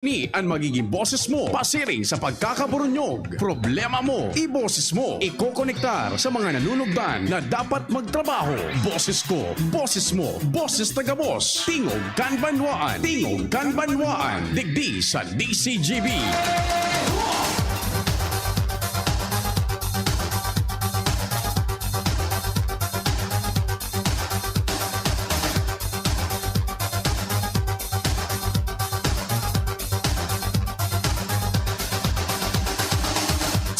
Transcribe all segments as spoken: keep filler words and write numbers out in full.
Ini an magiging boses mo pasiring sa pagkakaburunyog. Problema mo, iboses mo. Ikokonektar sa mga nanunugdan na dapat magtrabaho. Boses ko, boses mo, boses na gabos. Tingog kan Banwaan. Tingog kan Banwaan. Digdi sa D C G B.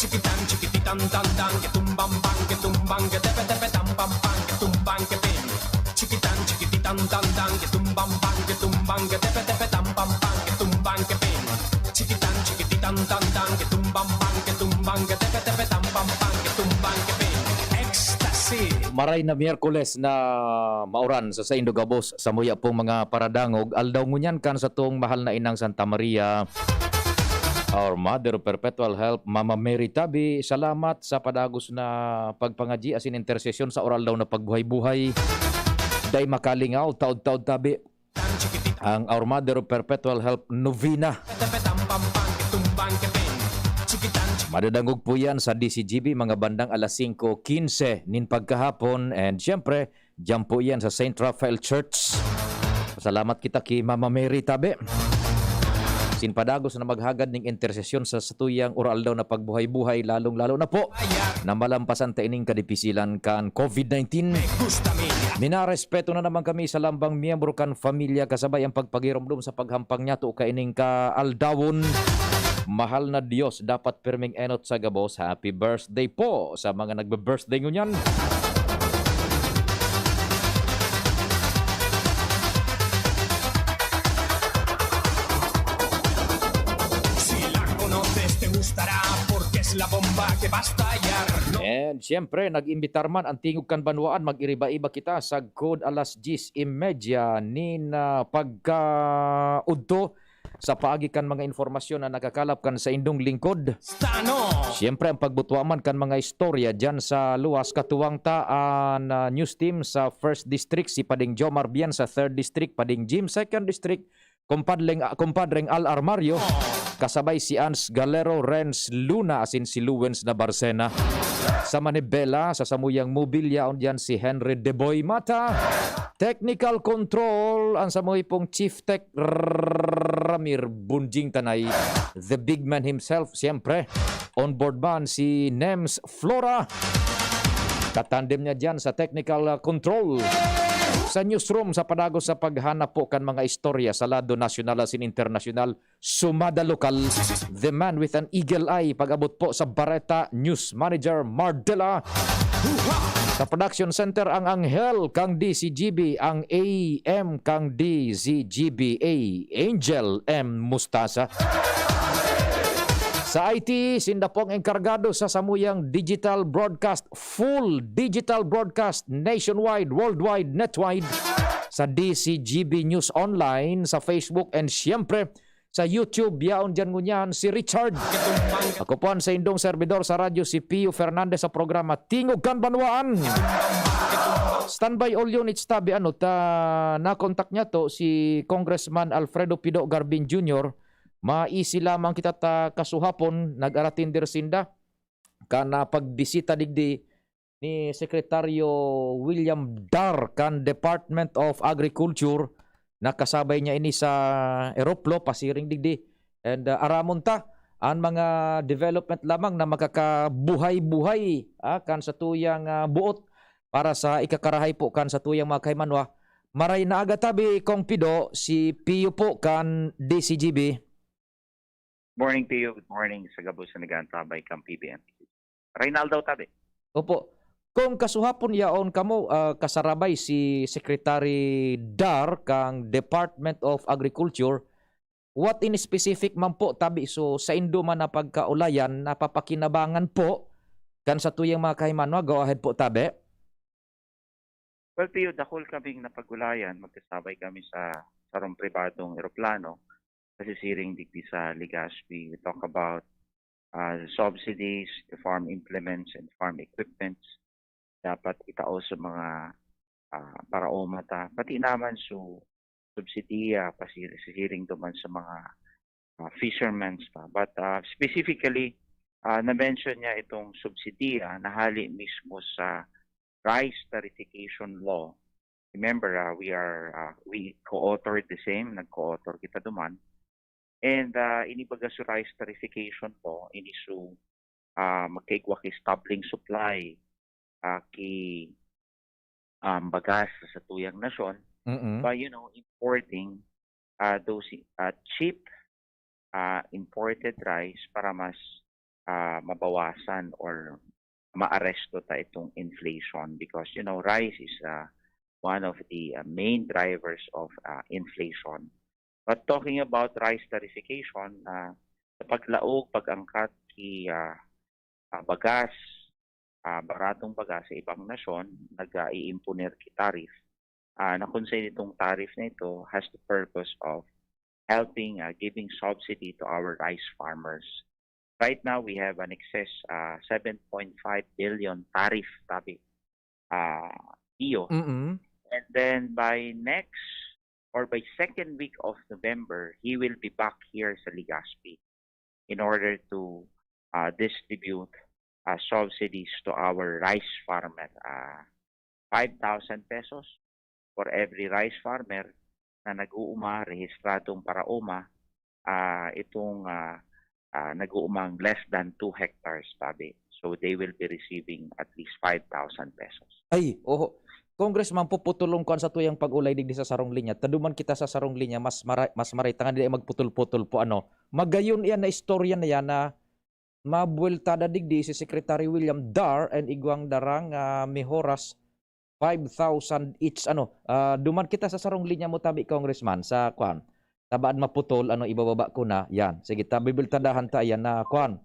Chikitan, chikititan, tan, tan, ke tumbang, bang, ke tumbang, ke tepe, tepe, tam, pam, pang, ke tumbang, ke ping. Chikitan, chikititan, tan, tan, ke tumbang, bang, ke tumbang, ke tepe, tepe, tam, pam, pang, ke tumbang, ke ping. Chikitan, chikititan, tan, tan, ke tumbang, bang, ke tumbang, ke tepe, tepe, tam, pam, pang, ke tumbang, ke ping. Ecstasy. Maray na Miyerkules na mauran sa saindo gabos, samuya pong mga paradangog. Aldaw ngunyan kan satong mahal na inang Santa Maria, Our Mother of Perpetual Help, Mama Mary Tabi, salamat sa padagos na pagpangadyi asin intersesyon sa oral daw na pagbuhay-buhay. Dai makalingaw, taod-taod tabi ang Our Mother of Perpetual Help Novena. Madadangog po yan sa D C G B, mga bandang alas singko quince nin pagkahapon. And siyempre, diyan po yan sa Saint Raphael Church. Salamat kita ki Mama Mary Tabi. Sin padagos na maghagad ning intersesyon sa satuyang oral daw na pagbuhay-buhay, lalong-lalo na po na malampasan ta ining kadipisilan kan COVID nineteen. Minarespeto na naman kami sa lambang miyembro kan pamilya kasabay ang pagpagiromdom sa paghampang niyato kaining kaaldawon. Mahal na Diyos, dapat pirming enot sa gabos. Happy birthday po sa mga nagbe-birthday ngunyan. Si La Conoces te gustará porque es la bomba que va a estallar. No. And siyempre, nag-imbitar man ang Tingog kan Banwaan, mag-iriba-iba kita sagkod alas diyes y media nin, ah, pagkaudto sa paagi kan mga impormasyon na nakakalap kan saindong lingkod. Stano! Siyempre, ang pagbutwa man kan mga istorya diyan sa luwas, katuwang ta an, ah, news team sa First District, si Pading Jomar Bian, sa Third District, Pading Jim, Second District, kumpadleng, ah, kumpadreng Al Armario, kasabay si Ans Galero, Renz Luna, asin si Luwens Nabarcena. Sa Manibela, sa samuyang mobilya, yaon diyan si Henry Deboy Mata. Technical control, ang samuhi pong Chief Tech, Ramir Bunjing Tanay, the big man himself, siyempre. On board man si Nems Flora. Katandem niya diyan sa technical, uh, control. Sa newsroom, sa padagos sa paghanap po kan mga istorya sa lado nasyonal asin internasyonal, sumada lokal, the man with an eagle eye, pag-abot po sa bareta, News Manager Mardela. Sa production center, ang anghel kang D C G B, ang A M kang D C G B A, Angel M Mustasa. Sa I T, sinda pong engkargado sa samuyang digital broadcast, full digital broadcast nationwide, worldwide, netwide, sa D C G B News Online, sa Facebook, and siyempre, sa YouTube, yaon diyan ngunyan si Richard. Ako po an saindong serbidor sa radyo, si Pio Fernandez, sa programa Tingog kan Banwaan. Standby all units tabi, ano, ta nakontak niya to si Congressman Alfredo Pido Garbin Junior. Maisi lamang kita ta kasuhapon, nag-aratinder sinda. Kan, ah, pagbisita digdi ni Secretaryo William Dar kan Department of Agriculture, nakasabay niya ini sa eroplo pasiring digdi. And, ah, aramon ta an mga development lamang na makakabuhay-buhay, ah, kan satuyang, ah, buot para sa ikakarahay po kan satuyang mga kahimanwa. Maray na aga tabi, Kong Pido, si Pio po kan D C G B. Morning, Pio. Good morning sa gabos na nag-aantabay kan P B M. Reynaldo tabi. Opo. Kung kasuhapon yaon kamo, ah, kasarabay si Secretary Dar kang Department of Agriculture, what in specific man po tabi, so saindo man na pagkaulayan, napapakinabangan po kan satuyang mga kahimanwa? Go ahead po tabi. Well, Pio, dakul kaming napag-ulayan, magkasabay kami sa sarong pribadong eroplano, nasisiring digdi sa Legazpi. We talk about, ah, subsidies, the farm implements and farm equipments dapat itao sa mga, ah, paraoma ta. Pati naman so subsidiya, pasir-, sisiring duman sa mga, uh, fishermen's pa. But uh, specifically, uh, na-mention niya itong subsidiya na hali mismo sa rice tariffication law. Remember, uh, we are uh, we co-authored the same, nag-co-author kita duman. And uh, inibaga sa rice tariffication law, ini su uh, magkaigwa ki stabling supply uh, ki um, bagas sa tuyang nasyon, mm-hmm, by, you know, importing uh, those uh, cheap uh, imported rice para mas uh, mabawasan or maaresto ta itong inflation, because, you know, rice is uh, one of the uh, main drivers of uh, inflation. But talking about rice tariffication, uh, sa paglaog, pag-angkat ki uh, uh, bagas, uh, baratong bagas sa ibang nasyon, nag-iimponer ki tariff. Uh, na kung sa itong tariff na ito has the purpose of helping, uh, giving subsidy to our rice farmers. Right now, we have an excess uh, seven point five billion tariff, tabi, uh, Pio. Mm-mm. And then by next or by second week of November, he will be back here sa Legazpi in order to uh, distribute uh, subsidies to our rice farmer. Uh, five thousand pesos for every rice farmer na nag-uuma, rehistradong paraoma, ah, itong, ah, ah, nag-uumang less than two hectares, tabi. So they will be receiving at least five thousand pesos. Ay, oho. Congressman, puputulon ko an satuyang pag-olay digdi sa sarong linya. Ta duman kita sa sarong linya, mas mara-, mas maray, tanganing di magputol-putol po, ano. Magayon iyan na istorya na yan na mabuweltada digdi si Secretary William Dar and igwang darang, ah, mehoras five thousand each, ano. Ah, duman kita sa sarong linya mo tabi, Congressman, sa kwan. Tabaan maputol, ano, ibababa ko na. Yan. Sige, ta, bibultadahan ta yan na kwan.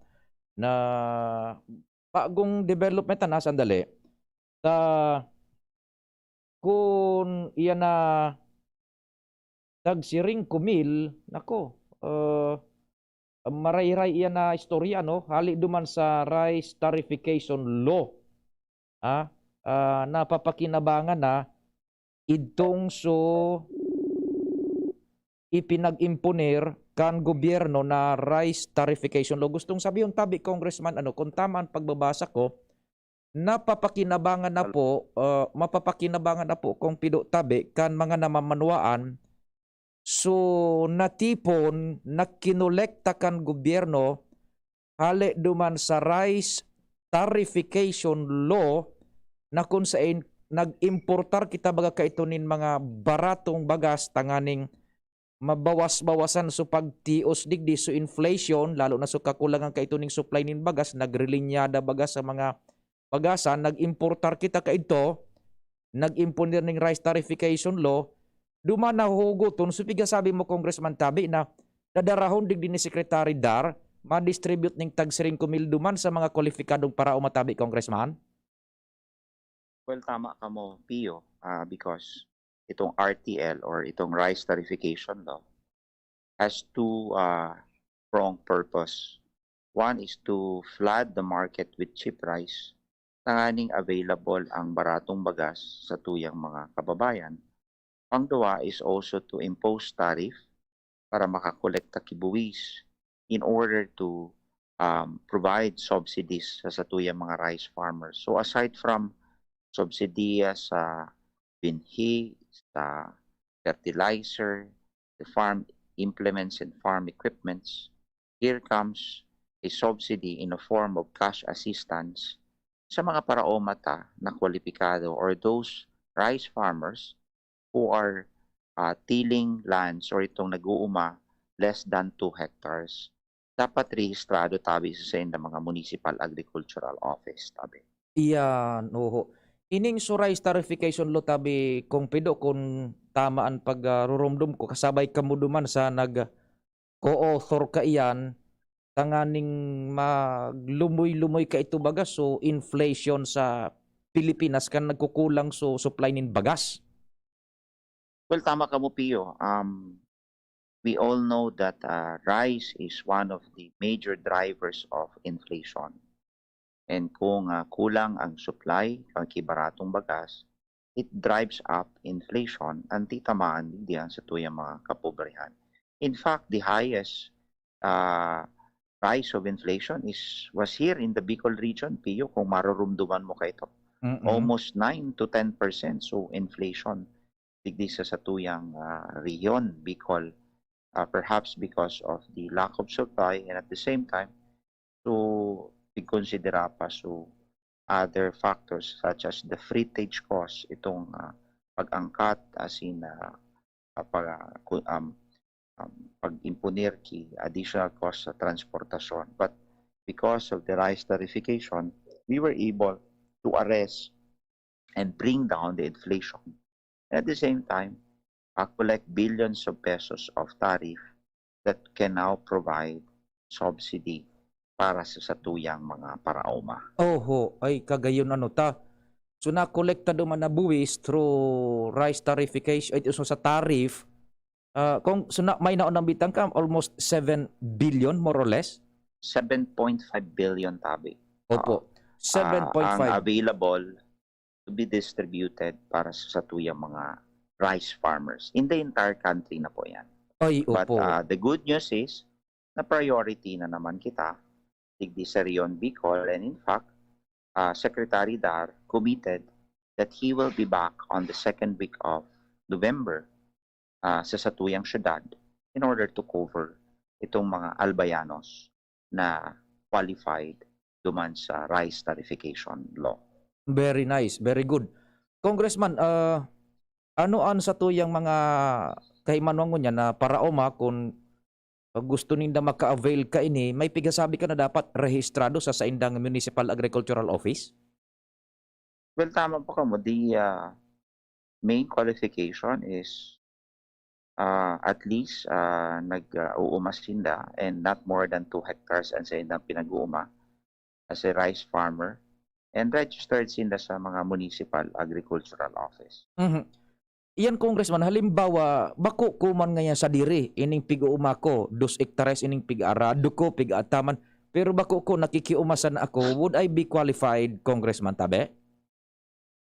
Na bagong development, ana, sandali. Ta, kun iyan na tag singko mil, nako, ah, marayray iyan na istorya, no? Hali duman sa rice tariffication law. Ah, ah, napapakinabangan na idtong so ipinag-imponer kan gobyerno na rice tariffication law. Gustong sabihon tabi, Congressman, ano, kung tama ang pagbabasa ko, napapakinabangan na po, ah, mapapakinabangan na po kung pido tabi kan mga namamanwaan. So, natipon na kinolekta kan gobyerno hale duman sa rice tariffication law na kun saen nag-importar kita baga kaito nin mga baratong bagas tanganing mabawas-bawasan so pagtios digdi, so inflation, lalo na so kakulangan kaito ning supply nin bagas, nagrilinyada baga sa mga bagasan, nag-importar kita kaidto, nag-imponer ning rice tariffication law, duman nahuhugoton, so pigasabi mo, Congressman, tabi na dadarahon digdi ni Secretary Dar, ma-distribute ning tag singko mil duman sa mga kwalipikadong paraoma tabi, Congressman? Well, tama ka mo, Pio, ah, because itong R T L or itong rice tariffication law has two, ah, prong purpose. One is to flood the market with cheap rice, tanganing available ang baratong bagas sa tuyang mga kababayan. Pangduwa is also to impose tariff para makakolekta ki buwis in order to, um, provide subsidies sa satuyang mga rice farmers. So aside from subsidiya sa binhi, sa fertilizer, the farm implements and farm equipments, here comes a subsidy in a form of cash assistance sa mga paraoma ta na kwalipikado or those rice farmers who are, ah, tilling lands or itong nag-uuma less than two hectares. Dapat rehistrado tabi sa saindang mga municipal agricultural office, tabi. Iyan, oho. Ining so rice tariffication law tabi, Kong Pido, kun tama an pag, ah, rurumdom ko, kasabay kamo duman sa nag, co-author kaiyan, tanganing maglumoy-lumoy kaito baga so inflation sa Pilipinas kan nagkukulang so supply nin bagas. Well, tama kamo, Pio. Um, we all know that, ah, rice is one of the major drivers of inflation. And kung, ah, kulang ang supply kan ki baratong bagas, it drives up inflation, an titamaan digdi an satuyang mga kapobrehan. In fact, the highest ah, rise of inflation is was here in the Bicol region, Pio, kung marurumduman mo ka ito. Mm-mm. Almost nine to ten percent. So inflation digdi sa satuyang, ah, rehiyon, Bicol, ah, perhaps because of the lack of supply, and at the same time, so, pigkonsidera pa, so, other factors such as the freightage cost, itong, ah, pag-angkat, as in, ah, ah, pag, ah, ku- um, um, pag-imponer ki additional cost sa transportasyon. But because of the rice tariffication, we were able to arrest and bring down the inflation. At the same time, uh, collect billions of pesos of tariff that can now provide subsidy para sa satuyang mga paraoma. Oho, ay kagayon ano ta. So nakolekta duman na buwis through rice tarification, ay, so sa tariff, ah, kung so na, may naon bitang ka, almost seven billion more or less? Seven point five billion tabi. Opo, Ah, ang seven point five. Available to be distributed para sa satuyang mga rice farmers. In the entire country na po yan. Ay, But opo. uh, the good news is, na priority na naman kita, digdi sa Rion Bicol. And in fact, uh, Secretary Dar committed that he will be back on the second week of November uh, sa satuyang syudad in order to cover itong mga albayanos na qualified duman sa rice tarification law. Very nice, very good. Congressman, ah, ano an satuyang mga kahimanwangon niya na paraoma kun gusto ninda maka-avail kaini, may pigasabi ka na dapat rehistrado sa saindang Municipal Agricultural Office? Well, tama po kamo. The uh, main qualification is uh, at least uh, nag-uuma sinda and not more than two hectares ang saindang pinag-uuma as a rice farmer and registered sinda sa mga municipal agricultural office. Mhm. Iyan, Congressman, halimbawa, bako ko man ngayon sa diri, ining pig-uuma ko, dos hektares ining pig-arado ko, pig-ataman, pero bako ko nakikiuma sana ako, would I be qualified, Congressman Tabe?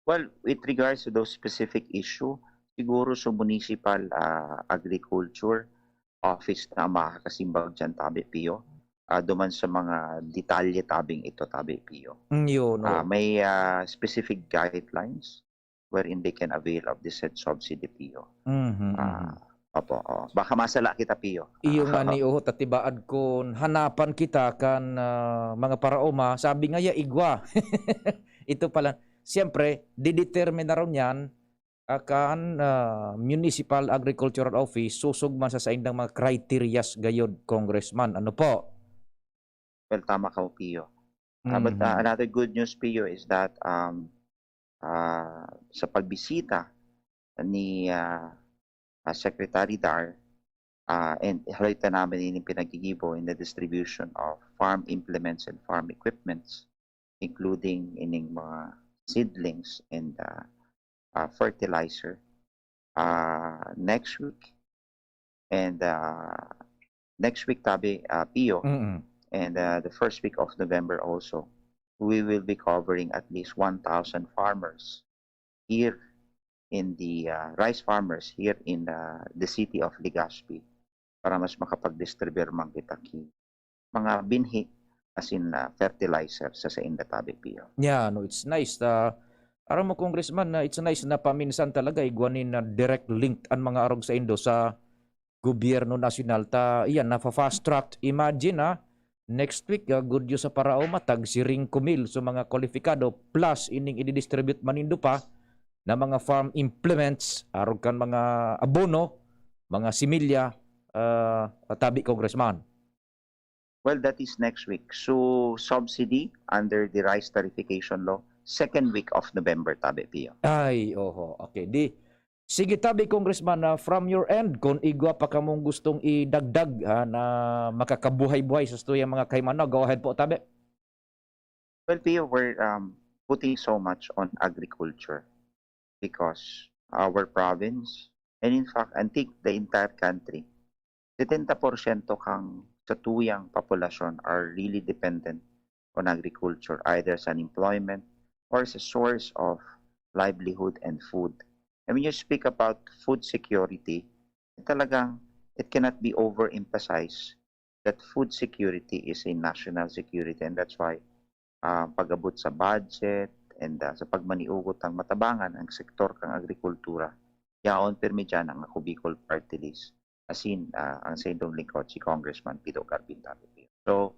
Well, with regards to those specific issue, siguro sa municipal uh, agriculture office na makakasimbag dyan, Tabi Pio. Uh, duman sa mga detalye tabing ito, Tabi Pio. Mm, yun, Uh, oh. May uh, specific guidelines wherein they can avail of the said subsidy, Pio. Mhm, Ah, mhm. Opo, oh. Baka masala kita, Pio. Iyo nga Ah, ni, oho, tatibaad kun hanapan kita kan ah, mga paraoma, sabi nga ya igwa. Ito pala, siyempre, didetermine na ron yan ah, kan ah, Municipal Agricultural Office, susog man sa saindang mga criterias gayod, Congressman. Ano po? Well, tama ka, Pio. Uh, but uh, Mhm. Another good news, Pio, is that um, uh, sa pagbisita ni uh, uh, Secretary Dar, uh, and halita namin yung pinaggigibo in the distribution of farm implements and farm equipments, including ining mga seedlings and uh, uh, fertilizer uh, next week. And uh, next week, Tabi, uh, Pio, Mm-mm. and uh, the first week of November also, we will be covering at least one thousand farmers here in the uh, rice farmers here in uh, the city of Legazpi para mas makapag-distribute man kita ki mga binhi as in uh, fertilizer sa sainda, Tabi Pio. Yeah, no, it's nice. Ah, aram mo, Congressman, na it's nice na paminsan talaga igwa nin na direct linked an mga arog saindo sa gobyerno nasyonal. Ta, iyan, nafa-fast track. Imagine, ah, next week, ah, good news sa paraoma, tag singko mil sa mga kwalipikado, plus ining ididistribute man nindo pa na mga farm implements, arog kan mga abono, mga similya, ah, Tabi, Congressman. Well, that is next week. So, subsidy under the rice tarification law, second week of November, Tabi Pio. Ay, oho. Okay, di. Sige, Tabi, Congressman, ah, from your end, kung igwa pa kamong gustong idagdag, ha, na makakabuhay-buhay sa tuyang mga kaimanog, go ahead po, Tabi. Well, Pio, we're um, putting so much on agriculture because our province, and in fact, I think the entire country, setenta porsyento kang satuyang populasyon are really dependent on agriculture, either as an employment or as a source of livelihood and food. And when you speak about food security, talagang it cannot be overemphasized that food security is a national security, and that's why, ah, pag-abot sa budget and, ah, sa pagmaniugot ang matabangan ang sektor kang agrikultura, yaon pirmi diyan ang Ako Bicol Party List. Asin, ah, ang saindong lingkod, si Congressman Pido Garbin Tapia. So,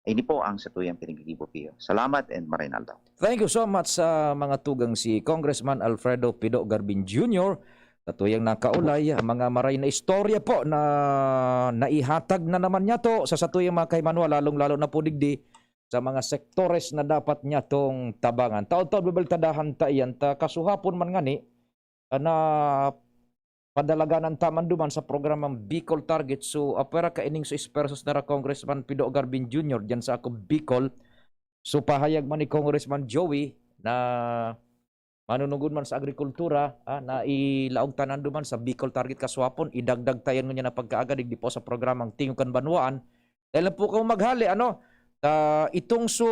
ini po ang satuyang pinaggigibo, Pio. Salamat and maray na aldaw. Thank you so much sa mga tugang si Congressman Alfredo Pido Garbin Junior. Satuyang nakaulay, ang mga maray na istorya po na naihatag na naman niya to sa satuyang mga kaimanwa, lalong-lalo na po digdi sa mga sektores na dapat niya tong tabangan. Taon-taon, bibiltadahan ta iyan, ta kasuhapon man ngani, ah, na padalaganan ta man duman sa programang Bicol Target. So, apwera kaining so espersos na ra Congressman Pido Garbin Junior diyan sa Ako Bicol. So, pahayag man ni Congressman Joey na manunugod man sa agrikultura, ah, na ilaog tanan duman sa Bicol Target kaswapon, idagdag tayan ngunyan na pagkaaga digdi po sa programang Tingog kan Banwaan. Dahil lang po kamo maghali, ano, ta, itong so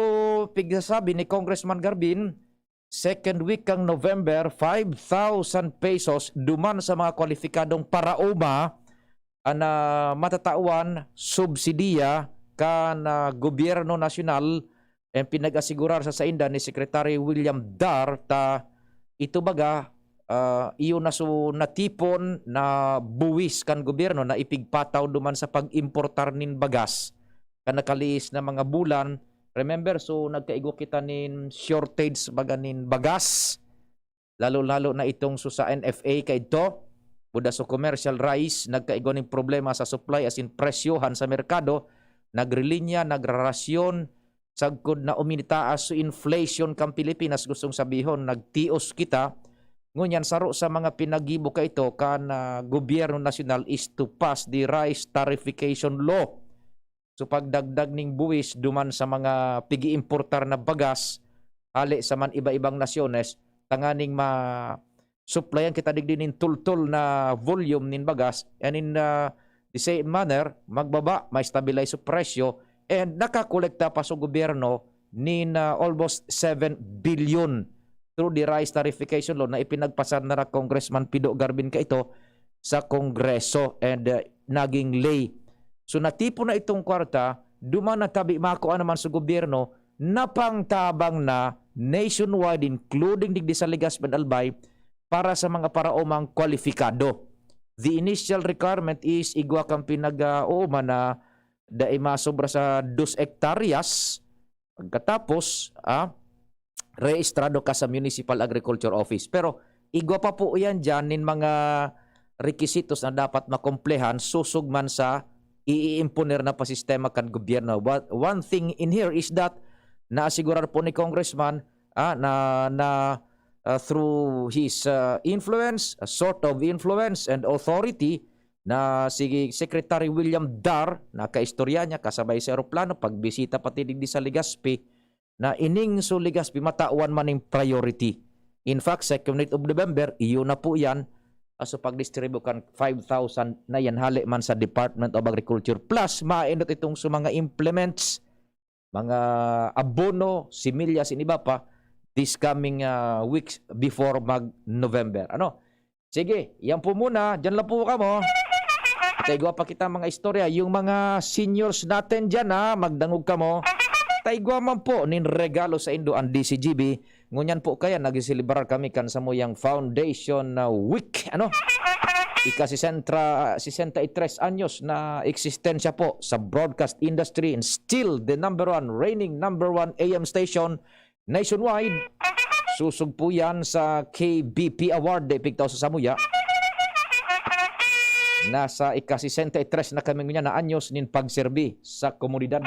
pigsasabi ni Congressman Garbin, second week kang November, five thousand pesos duman sa mga kwalipikadong paraoma an, ah, matatawan subsidiya kan, ah, gobyerno nasyonal, ang pinag-asigurar sa sainda ni Secretary William Dar ta ito baga, ah, iyo na so natipon na buwis kan gobyerno na ipigpataw duman sa pag-importar nin bagas kan nakaliis na mga bulan. Remember, so nagkaigwa kita nin shortage baga nin bagas, lalo-lalo na itong so sa N F A kaidto. Buda so commercial rice, nagkaigwa nin problema sa supply asin presyohan sa merkado, nagrilinya, nagrarasyon, sagkod na uminitaas so inflation kan Pilipinas, gustong sabihon, nagtios kita. Ngunyan, saro sa mga pinaggibo kaito kan, ah, gobyerno nasyonal is to pass the rice tariffication law. So, pagdagdag ning buwis duman sa mga pig-iimportar na bagas hale sa man iba-ibang nasyones, tanganing ma-supplyan kita digdi nin tultol na volume nin bagas, and in, ah, the same manner, magbaba, ma-stabilize so presyo, and nakakolekta pa so gobyerno nin, ah, almost seven billion through the rice tariffication law na ipinagpasa na ra Congressman Pido Garbin kaito sa Kongreso and, ah, naging ley. So, natipon na itong kwarta, duman na tabi makua naman sa gobyerno, napangtabang na nationwide, including digdi sa Legazpi and Albay, para sa mga paraomang kwalipikado. The initial requirement is igwa kang pinag-ooman na dai masobra sa dos hektaryas. Pagkatapos, ah, rehistrado ka sa Municipal Agriculture Office. Pero igwa pa po yan dyan nin mga requisitos na dapat makumplehan susog man sa iiimponer na pa sistema kan gobyerno. But one thing in here is that naasigurar po ni Congressman, ah, na, na, ah, through his, ah, influence, a sort of influence and authority, na si Secretary William Dar, nakaistorya niya, kasabay sa eroplano, pagbisita pati digdi sa Legazpi, na ining so Legazpi matawan man ning priority. In fact, second week of November, iyo na po yan, aso pagdistribu kan five thousand na yan, hale man sa Department of Agriculture. Plus, maindot itong sa mga implements, mga abono, similyas, in iba pa, this coming, ah, weeks before mag-November. Ano? Sige, yan po muna. Diyan lang po kamo. Taigwa pa kita mga istorya. Yung mga seniors natin dyan, ha, magdangog kamo. Taigwa man po nin regalo sa indo ang D C G B. Ngunyan po kaya nagsiselebrar kami kan samuyang Foundation, ah, Week. Ano? Ika-sesenta, sesenta y tres anyos na eksistensya po sa broadcast industry and still the number one, reigning number one A M station nationwide. Susog po yan sa K B P Award, de pigtaw sa samuya. Nasa ika-sesenta y tres na kami ngunyan na anyos nin pagserbi sa komunidad.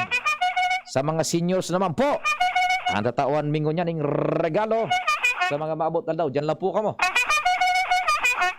Sa mga seniors naman po, ang tatawan mi ngunyan ning regalo sa mga maabot na daw. Diyan lang po kamo.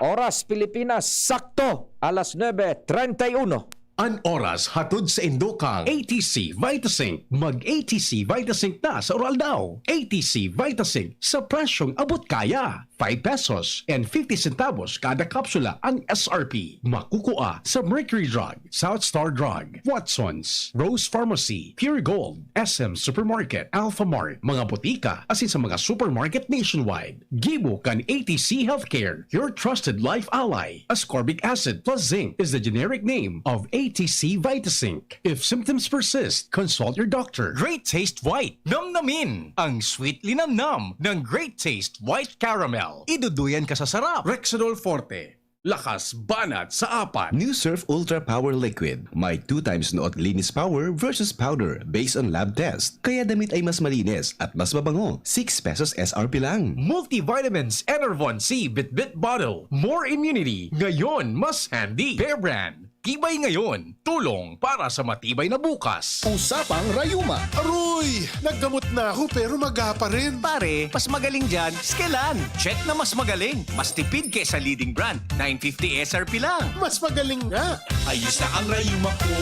Oras Pilipinas, sakto, alas nuebe treinta y uno. An oras hatod sa indo kang A T C Vitazinc. Mag A T C Vitazinc na sa Uraldaw. A T C Vitazinc sa presyong abot kaya. five pesos and fifty centavos kada kapsula ang S R P. Makukua sa Mercury Drug, South Star Drug, Watson's, Rose Pharmacy, Pure Gold, S M Supermarket, Alphamart, mga botika, asin sa mga supermarket nationwide. Gibo kan A T C Healthcare, your trusted life ally. Ascorbic acid plus zinc is the generic name of A T C Vitazinc. If symptoms persist, consult your doctor. Great Taste White. Namnamin ang sweet linamnam ng Great Taste White Caramel. Iduduyan ka sa sarap. Rexidol Forte. Lakas banat sa apat. New Surf Ultra Power Liquid. May two times noot linis power versus powder based on lab test. Kaya damit ay mas malinis at mas mabango. Six pesos S R P lang. Multivitamins Enervon C Bitbit Bottle. More immunity. Ngayon, mas handy. Bear Brand. Tibay ngayon. Tulong para sa matibay na bukas. Usapang Rayuma. Aroy! Naggamot na ako pero maga pa rin. Pare, mas magaling dyan, Skelan. Check na mas magaling. Mas tipid kesa leading brand. Nine fifty S R P lang. Mas magaling nga. Ayos na ang rayuma ko.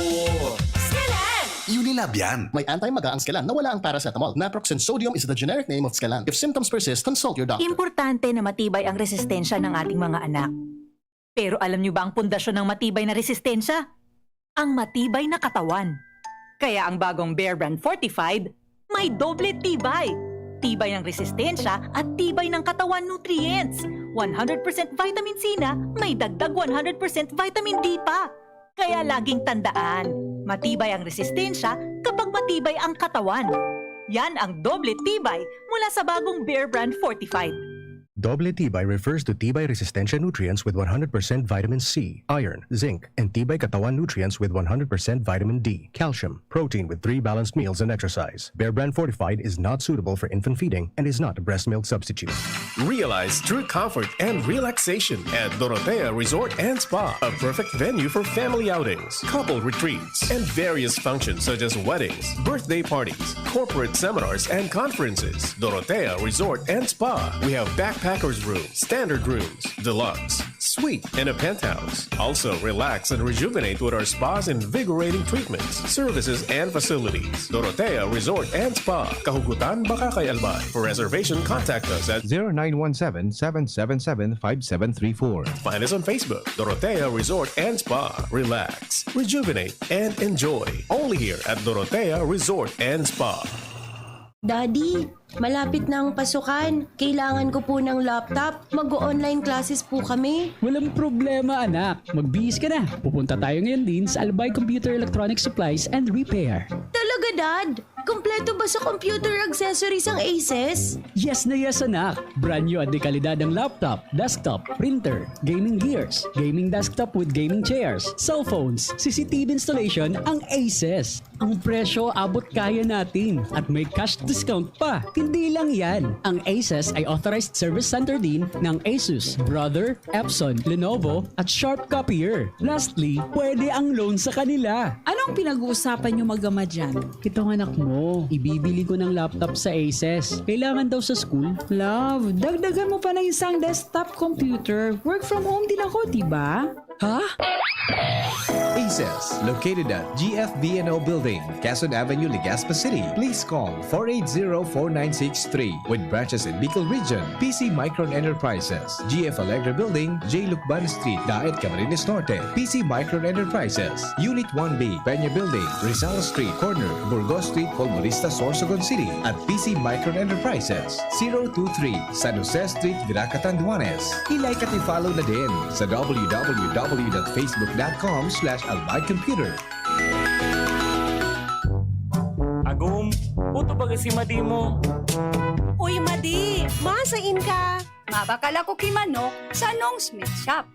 Skelan! Unilab yan. May anti-maga ang Skelan na wala ang paracetamol. Naproxen sodium is the generic name of Skelan. If symptoms persist, consult your doctor. Importante na matibay ang resistensya ng ating mga anak. Pero alam niyo ba ang pundasyon ng matibay na resistensya? Ang matibay na katawan. Kaya ang bagong Bear Brand Fortified, may doble tibay. Tibay ng resistensya at tibay ng katawan nutrients. One hundred percent vitamin C na may dagdag one hundred percent vitamin D pa. Kaya laging tandaan, matibay ang resistensya kapag matibay ang katawan. Yan ang doble tibay mula sa bagong Bear Brand Fortified. Doble tibay refers to tibay resistensya nutrients with one hundred percent vitamin C, iron, zinc, and tibay katawan nutrients with one hundred percent vitamin D, calcium, protein with three balanced meals and exercise. Bear Brand Fortified is not suitable for infant feeding and is not a breast milk substitute. Realize true comfort and relaxation at Dorotea Resort and Spa, a perfect venue for family outings, couple retreats, and various functions such as weddings, birthday parties, corporate seminars, and conferences. Dorotea Resort and Spa. We have backpackers room, standard rooms, deluxe, suite, and a penthouse. Also, relax and rejuvenate with our spa's invigorating treatments, services, and facilities. Dorotea Resort and Spa, Kahugutan, Bacacay, Albay. For reservation, contact us at zero nine one seven, seven seven seven, five seven three four. Find us on Facebook, Dorotea Resort and Spa. Relax, rejuvenate, and enjoy. Only here at Dorotea Resort and Spa. Daddy, malapit na ang pasukan. Kailangan ko po ng laptop. Mag-o-online classes po kami. Walang problema, anak. Magbihis ka na. Pupunta tayo ngayon din sa Albay Computer Electronic Supplies and Repair. Talaga, Dad? Kompleto ba sa computer accessories ang Aces? Yes na yes, anak. Brand new at de kalidad ang laptop, desktop, printer, gaming gears, gaming desktop with gaming chairs, cellphones, C C T V installation ang Aces. Ang presyo abot kaya natin at may cash discount pa. Hindi lang yan. Ang Aces ay authorized service center din ng Asus, Brother, Epson, Lenovo, at Sharp Copier. Lastly, pwede ang loan sa kanila. Anong pinag-uusapan niyo mag-ama dyan? Itong anak mo, ibibili ko ng laptop sa Aces. Kailangan daw sa school. Love, dagdagan mo pa ng isang desktop computer. Work from home din ako, di ba? Ha? Aces, located at G F B N O Building, Quezon Avenue, Legazpi City. Please call four eight zero, four nine six three. With branches in Bicol Region, P C Micron Enterprises, G F Alegre Building, J Lucban Street, Daet, Camarines Norte. P C Micron Enterprises, Unit one B, Peña Building, Rizal Street, corner Burgos Street, Polvorista, Sorsogon City, at P C Micron Enterprises, zero two three, San Jose Street, Virac, Catanduanes. I-like at i-follow na din sa w w w dot facebook dot com slash albay computer. Agom, puto baga si Madi mo. Uy, Madi! Masain ka? Mabakal ako ki manok sa Nong's Meat Shop.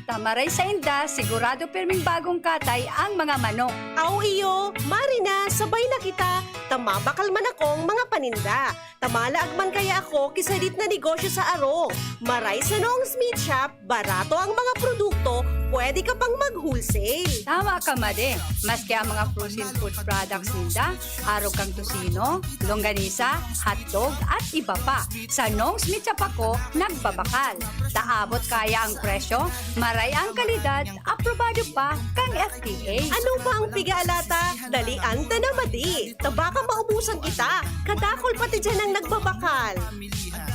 Ta maray sainda, sigurado pirming bagong katay ang mga manok. Aw iyo, mari na, sabay na kita, ta mabakal man akong mga paninda. Ta malaag man kaya ako ki sadit na negosyo sa arog. Maray sa Nong's Meat Shop, barato ang mga produkto, pwede ka pang mag-wholesale. Tama ka, Madi. Maski ang mga frozen food products ninda, arog kan tocino, longganisa, hotdog, at iba pa. Sa Nong's Meat Shop ako nagbabakal. Ta abot kaya ang presyo, maray ang kalidad, aprobado pa kan F D A. Ano pa ang piga-alata? Dalian ta na, Madi. Ta baka maubusan kita. Kadakul pati diyan ang nagbabakal.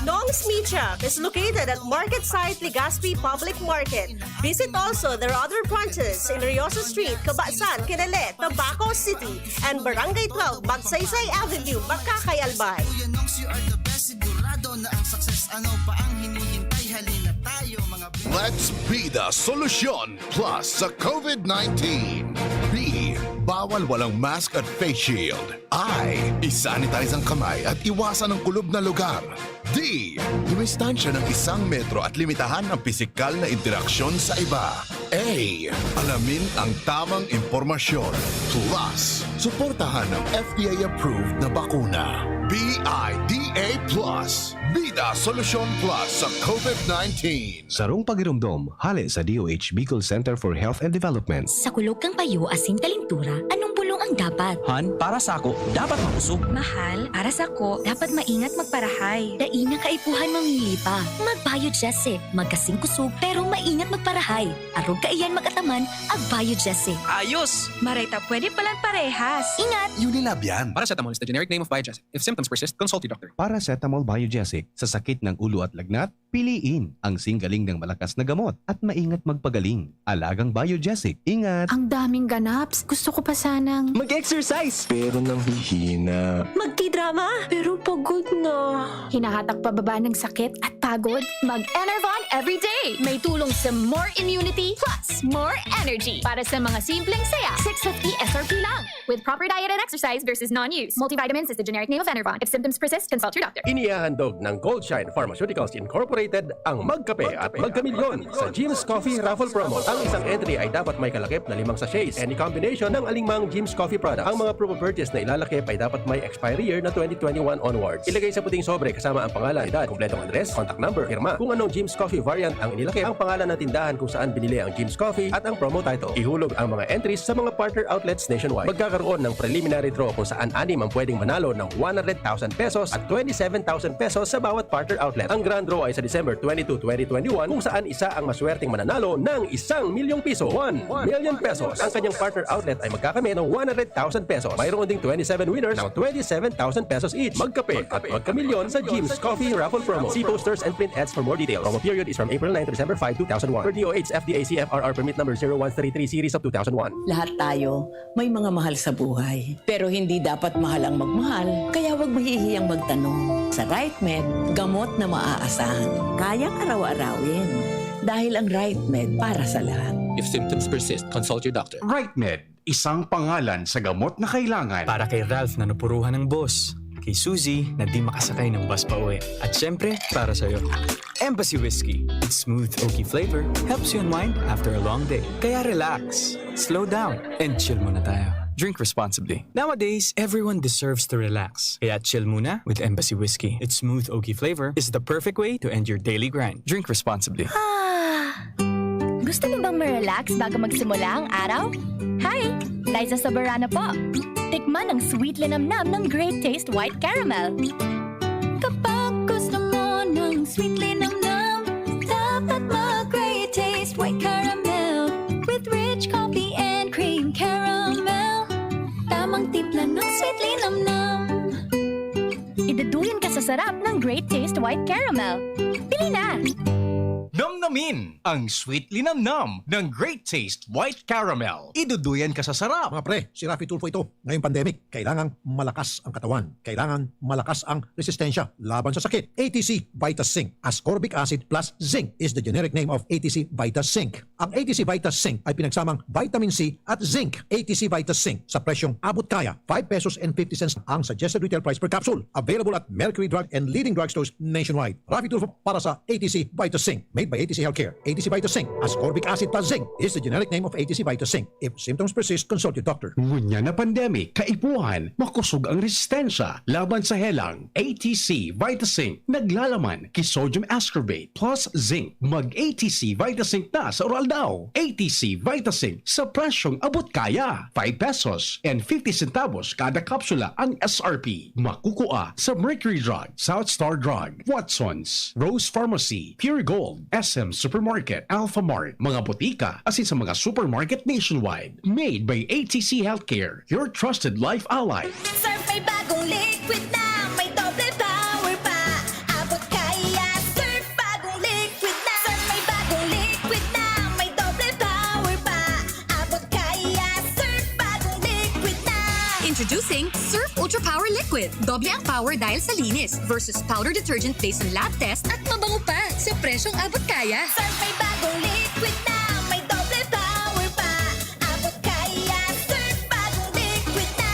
Nong's Meat Shop is located at Market Site Legazpi Public Market. Visit also their other branches in Riosa Street, Cabasan, Quinele, Tabaco City, and Barangay twelve, Magsaysay Avenue, Makakay, Albay. Kuya Nongs, you are the best. Sigurado na ang success. Ano pa ang hinihintay? Halina tayo, mga Let's be the solution plus sa COVID nineteen. B, bawal walang mask at face shield. I, isanitize ang kamay at iwasan ang kulob na lugar. D, dumistansya ng isang metro at limitahan ang pisikal na interaksyon sa iba. A, alamin ang tamang impormasyon. Plus, suportahan ang F D A-approved na bakuna. B I D A plus. Bida Solusyon Plus sa COVID nineteen. Sarong pagiromdom, hale sa D O H Bicol Center for Health and Development. Sa kulog kan payo asin kalintura, anong bulong ang dapat? Han, para sako, dapat makusog. Mahal, para sako, dapat maingat magparahay. Dai na kaipuhan mamili pa. Mag-Biogesic. Magkasing kusog, pero maingat magparahay. Arog kaiyan mag-ataman, ag-Biogesic. Ayos! Maray ta pwede palan parehas. Ingat! Unilab yan. Paracetamol is the generic name of Biogesic. If symptoms persist, consult your doctor. Paracetamol Biogesic sa sakit ng ulo at lagnat, piliin ang singgaling ng malakas na gamot at maingat magpagaling. Alagang Biogesic, ingat! Ang daming ganaps. Gusto ko pa sanang Mag-exercise! Pero nanghihina. Magtidrama, pero pagod na. Hinahatak pababa ng sakit at pagod? Mag-Enervon everyday. May tulong sa more immunity plus more energy. Para sa mga simpleng saya, six fifty S R P lang. With proper diet and exercise versus non-use. Multivitamins is the generic name of Enervon. If symptoms persist, consult your doctor. Inihahandog ng Goldshine Pharmaceuticals Incorporated ang Magkape at Magkamilyon sa Jim's Coffee Raffle Promo. Ang isang entry ay dapat may kalakip na limang sachets. Any combination ng alingmang Jim's Coffee products. Ang mga proof of purchase na ilalakip ay dapat may expiry year na twenty twenty-one onwards. Ilagay sa puting sobre kasama ang pangalan, edad, kompletong address, contact number, pirma. Kung anong Jim's Coffee variant ang inilakip, ang pangalan ng tindahan kung saan binili ang Jim's Coffee at ang promo title. Ihulog ang mga entries sa mga partner outlets nationwide. Magkakaroon ng preliminary draw kung saan anim ang pwedeng manalo ng one hundred thousand pesos at twenty-seven thousand pesos sa bawat partner outlet. Ang grand draw ay sa December twenty-two, twenty twenty-one, kung saan isa ang maswerteng mananalo ng isang milyong piso. One million pesos. Ang kanyang partner outlet ay magkakamit ng one hundred thousand pesos. Mayroon ding twenty-seven winners ng twenty-seven thousand pesos each. Magkape at magkamilyon sa Jim's Coffee Raffle Promo. See posters and print ads for more details. Promo period is from April nine to December five, two thousand one. Per D O H F D A C F R R Permit Number zero one three three Series of two thousand one. Lahat tayo may mga mahal sa buhay. Pero hindi dapat mahal ang magmahal, kaya huwag mahihiyang magtanong. Sa RightMed, gamot na maaasahan. Kayang araw-arawin. Dahil ang RightMed para sa lahat. If symptoms persist, consult your doctor. RightMed, isang pangalan sa gamot na kailangan. Para kay Ralph na napuruhan ng bus. Kay Suzy na di makasakay ng bus pa uwi. At syempre, para sa'yo. Embassy Whiskey. Its smooth oaky flavor helps you unwind after a long day. Kaya relax, slow down, and chill muna tayo. Drink responsibly. Nowadays, everyone deserves to relax. Kaya chill muna with Embassy Whiskey. Its smooth oaky flavor is the perfect way to end your daily grind. Drink responsibly. Gusto mo bang ma-relax bago magsimula ang araw? Hi! Liza Soberano po. Tikman ang sweet linamnam ng Great Taste White Caramel. Kapag gusto mo ng sweet linamnam, dapat mag-Great Taste White Caramel with rich coffee and cream caramel. Tamang timpla ng sweet linamnam. Iduduyan ka sa sarap ng Great Taste White Caramel. Pili na! Namnamin ang sweet linamnam ng Great Taste White Caramel. Iduduyan ka sa sarap. Mga pre, si Raffy Tulfo ito. Ngayong pandemic, kailangang malakas ang katawan. Kailangan malakas ang resistensya laban sa sakit. A T C Vita Zinc. Ascorbic acid plus zinc is the generic name of A T C Vita Zinc. Ang A T C Vita Zinc ay pinagsamang vitamin C at zinc. A T C Vita Zinc sa presyong abot kaya, five pesos and fifty cents ang suggested retail price per capsule. Available at Mercury Drug and leading drugstores nationwide. Raffy Tulfo para sa A T C Vita Zinc. Made by A T C Healthcare. A T C Vita Zinc, ascorbic acid plus zinc is the generic name of A T C Vita Zinc. If symptoms persist, consult your doctor. Ngunyan na pandemic, kaipuhan, makusog ang resistensya laban sa helang. A T C Vita Zinc naglalaman ki sodium ascorbate plus zinc. Mag A T C Vita Zinc na sa oral daw. A T C Vita Zinc sa presyong abot kaya. Five pesos and fifty centavos kada kapsula ang S R P. Makukua sa Mercury Drug, South Star Drug, Watson's, Rose Pharmacy, Pure Gold, S M Supermarket, Alpha Mart, mga botika, asin sa mga supermarket nationwide. Made by A T C Healthcare, your trusted life ally. Surf may bagong liquid na may doble power pa. Abot ka Introducing Surf Ultra Power Liquid. Doble ang power dahil sa linis versus powder detergent based on lab test at mabango pa sa presyong abot kaya. Surf may bagong liquid na, may doble power pa. Abot kaya, Surf bagong liquid na.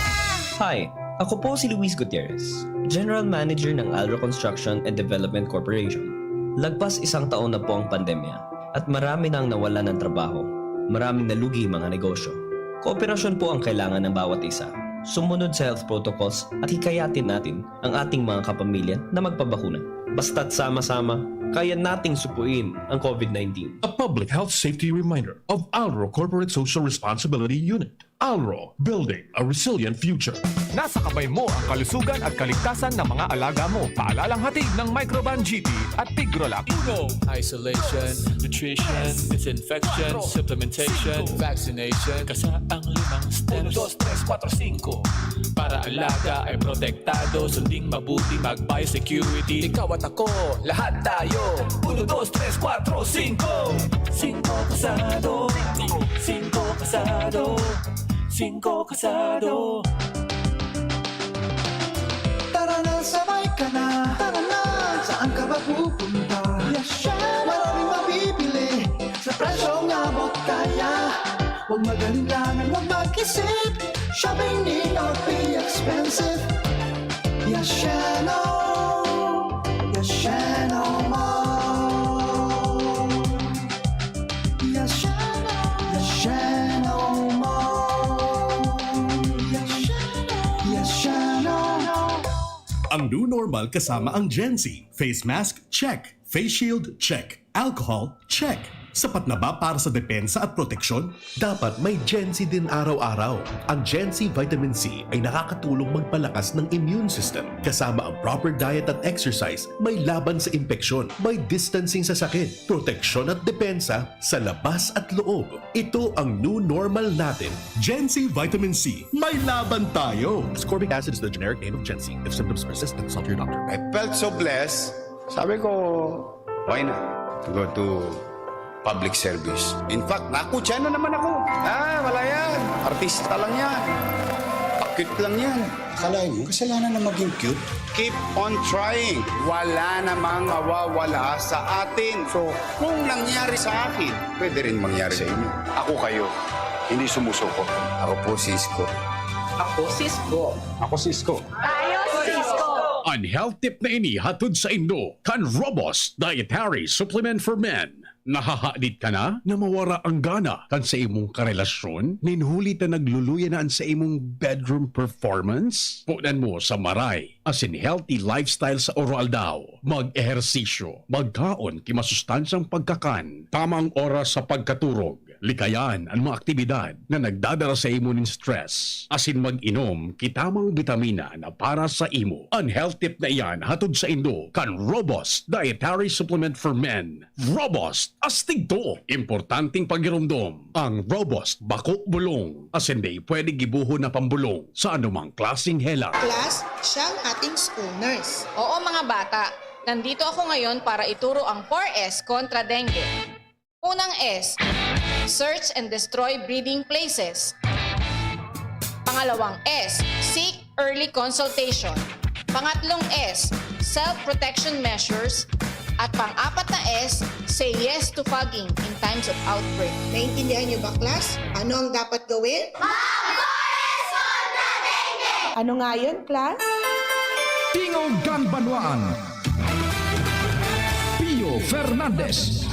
Hi, ako po si Luis Gutierrez, General Manager ng Alro Construction and Development Corporation. Lagpas isang taon na po ang pandemya at marami nang nawalan ng trabaho. Maraming nalugi mga negosyo. Kooperasyon po ang kailangan ng bawat isa. Sumunod sa health protocols at hikayatin natin ang ating mga kapamilya na magpabakuna. Basta't sama-sama, kaya nating supuin ang COVID nineteen. A public health safety reminder of Alro Corporate Social Responsibility Unit. Alro, building a resilient future. Nasa kamay mo ang kalusugan at kaligtasan ng mga alaga mo. Paalalang hatid ng Microban G T at Tigrolac. Uno, isolation, nutrition, disinfection, supplementation, vaccination, kasaang limang steps. Uno, dos, tres, kuwatro, singko. Para alaga ay protektado, sunding mabuti, mag-biosecurity. Ikaw at ako, lahat tayo. Uno, dos, tres, kuwatro, singko. Singko kasado. Singko kasado. Singko kasado. Tara na, sabay ka na. Tara na. Saan ka ba pupunta? Yes, siya. Maraming mabibili sa presyong abot kaya. Huwag mag-alinlangan, huwag mag-isip. Shopping need not be expensive. Yes, siya, no. Yes, siya, no more. Yes, siya, no. Yes, siya, no more. Yes, siya, no. Yes, siya, no. Ang new normal kasama ang Gen Z. Face mask, check. Face shield, check. Alcohol, check. Sapat na ba para sa depensa at proteksyon? Dapat may Gen Z din araw-araw. Ang Gen Z Vitamin C ay nakakatulong magpalakas ng immune system. Kasama ang proper diet at exercise, may laban sa impeksyon, may distancing sa sakit, proteksyon at depensa sa labas at loob. Ito ang new normal natin. Gen Z Vitamin C, may laban tayo! Ascorbic acid is the generic name of Gen Z. If symptoms persist, consult your doctor. I felt so blessed. Sabi ko, why not go to public service? In fact, nakutsa na naman ako. Ah, wala yan. Artista lang yan. Pakit lang yan. Akalain mo, kasalanan na maging cute? Keep on trying. Wala namang mawawala sa atin. So, kung nangyari sa akin, pwede rin mangyari sa inyo. Ako kayo, hindi sumusuko. Ako po si Isko. Ako si Isko. Ako si Isko. Tayo si Isko. An health tip na ini hatod saindo kan Robust Dietary Supplement for Men. Nahahadit ka na na mawara ang gana kan sa imong karelasyon? Nin huli ta nagluluya na an sa imong bedroom performance? Punan mo sa maray asin healthy lifestyle sa oroaldaw. Mag-ehersisyo, magkaon ki masustansyang pagkakan, tamang oras sa pagkaturog, likayan an mga aktibidad na nagdadara sa imo nin stress, asin mag-inom ki tamang bitamina na para sa imo. An health tip na iyan hatod saindo kan Robust Dietary Supplement for Men. Robust, astig to! Importanteng pagiromdom, ang Robust bako bulong, asin dai pwede gibohon na pambulong sa anumang klaseng hela. Class, siya ang ating school nurse. Oo, mga bata, nandito ako ngayon para ituro ang four S kontra dengue. Unang S, search and destroy breeding places. Pangalawang S, seek early consultation. Pangatlong S, self-protection measures. At pang-apat na S, say yes to fogging in times of outbreak. Naintindihan niyo ba, class? Ano ang dapat gawin? Mag-four S kontra dengue! Ano nga yun, class? Tingog kan Banwaan. Pio Fernandez.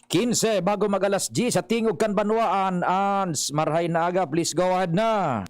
Kinse bago mag-alas dyes sa Tingog kan Banwaan, Ans. Marhay na aga, please go ahead na.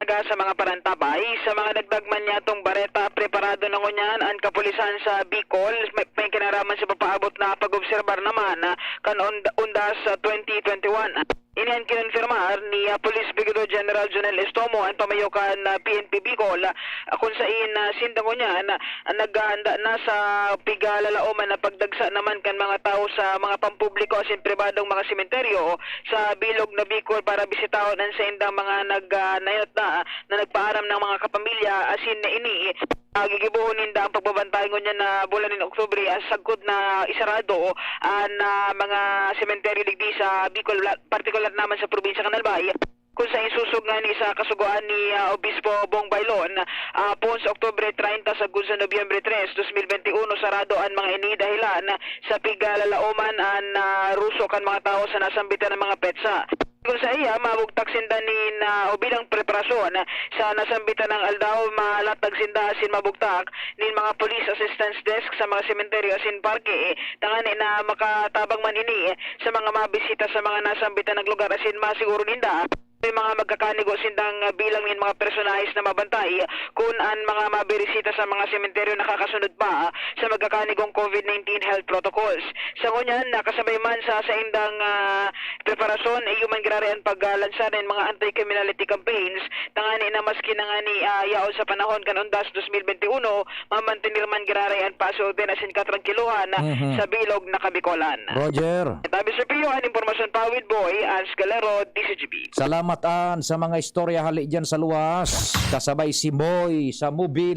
Aga sa mga parantabay, sa mga dagdag man niyatong bareta, preparado na ngunyan an kapulisan sa Bicol. May, may kinaraman sa papaabot na pag-obserbar naman, ah, kan und-, undas sa twenty twenty-one. Ini an kinonfirmar ni, ah, Police Brigadier General Jonel Estomo, an pamayo kan, ah, P N P Bicol, ah, kun sain, ah, sinda ngunyan, ah, naghahanda na sa pigalalaoman na pagdagsa naman kan mga tawo sa mga pampubliko asin pribadong mga sementeryo sa bilog na Bicol para bisitahon an saindang mga nag-, ah, nayot na, ah, na nagpaaram ng mga kapamilya asin ini Ah, gigibohon ninda ang pagbabantay ngunyan na bulan nin Oktubre, ah, sagkod na isarado an, ah, mga sementeryo digdi sa Bicol, la-, partikular naman sa probinsya kan Albay. Kun sa insusog ngani sa kasugoan ni, ah, Obispo Bong Bailon, ah, poon sa Oktubre treinta sagkod sa Nobyembre tres, dos mil bente uno, sarado an mga ini dahelan sa piglalalaoman an, ah, ruso kan mga tawo sa nasambitan na mga petsa. Kun sa iya, mabugtak sinda nin, ah, o bilang preparasyon sa nasambitan na aldaw, malatag sinda asin mabugtak nin mga police assistance desk sa mga sementeryo asin parke, tangani na makatabang man ini sa mga mabisita sa mga nasambitan na lugar asin masiguro ninda may mga magkakanigo sindang bilang nin mga personahes na mabantay kun an mga mabirisita sa mga sementeryo nakakasunod pa sa magkakanigong COVID nineteen health protocols. Sa ngunyan, nakasabay man sa saindang, ah, preparasyon, iyo man giraray an paglansar nin mga anti-criminality campaigns, tangani na maski na ngani, ah, yaon sa panahon kan undas dos mil bente uno, mamantener man giraray an pasotin asin katrangkilohan Mhm. sa bilog na Kabikolan. Roger. Tabi sa Pio, an impormasyon pa with Boy, Ans Galero, D C G B. Salamat, An, sa mga istorya hali dyan sa luwas. Kasabay si Moy sa mobil.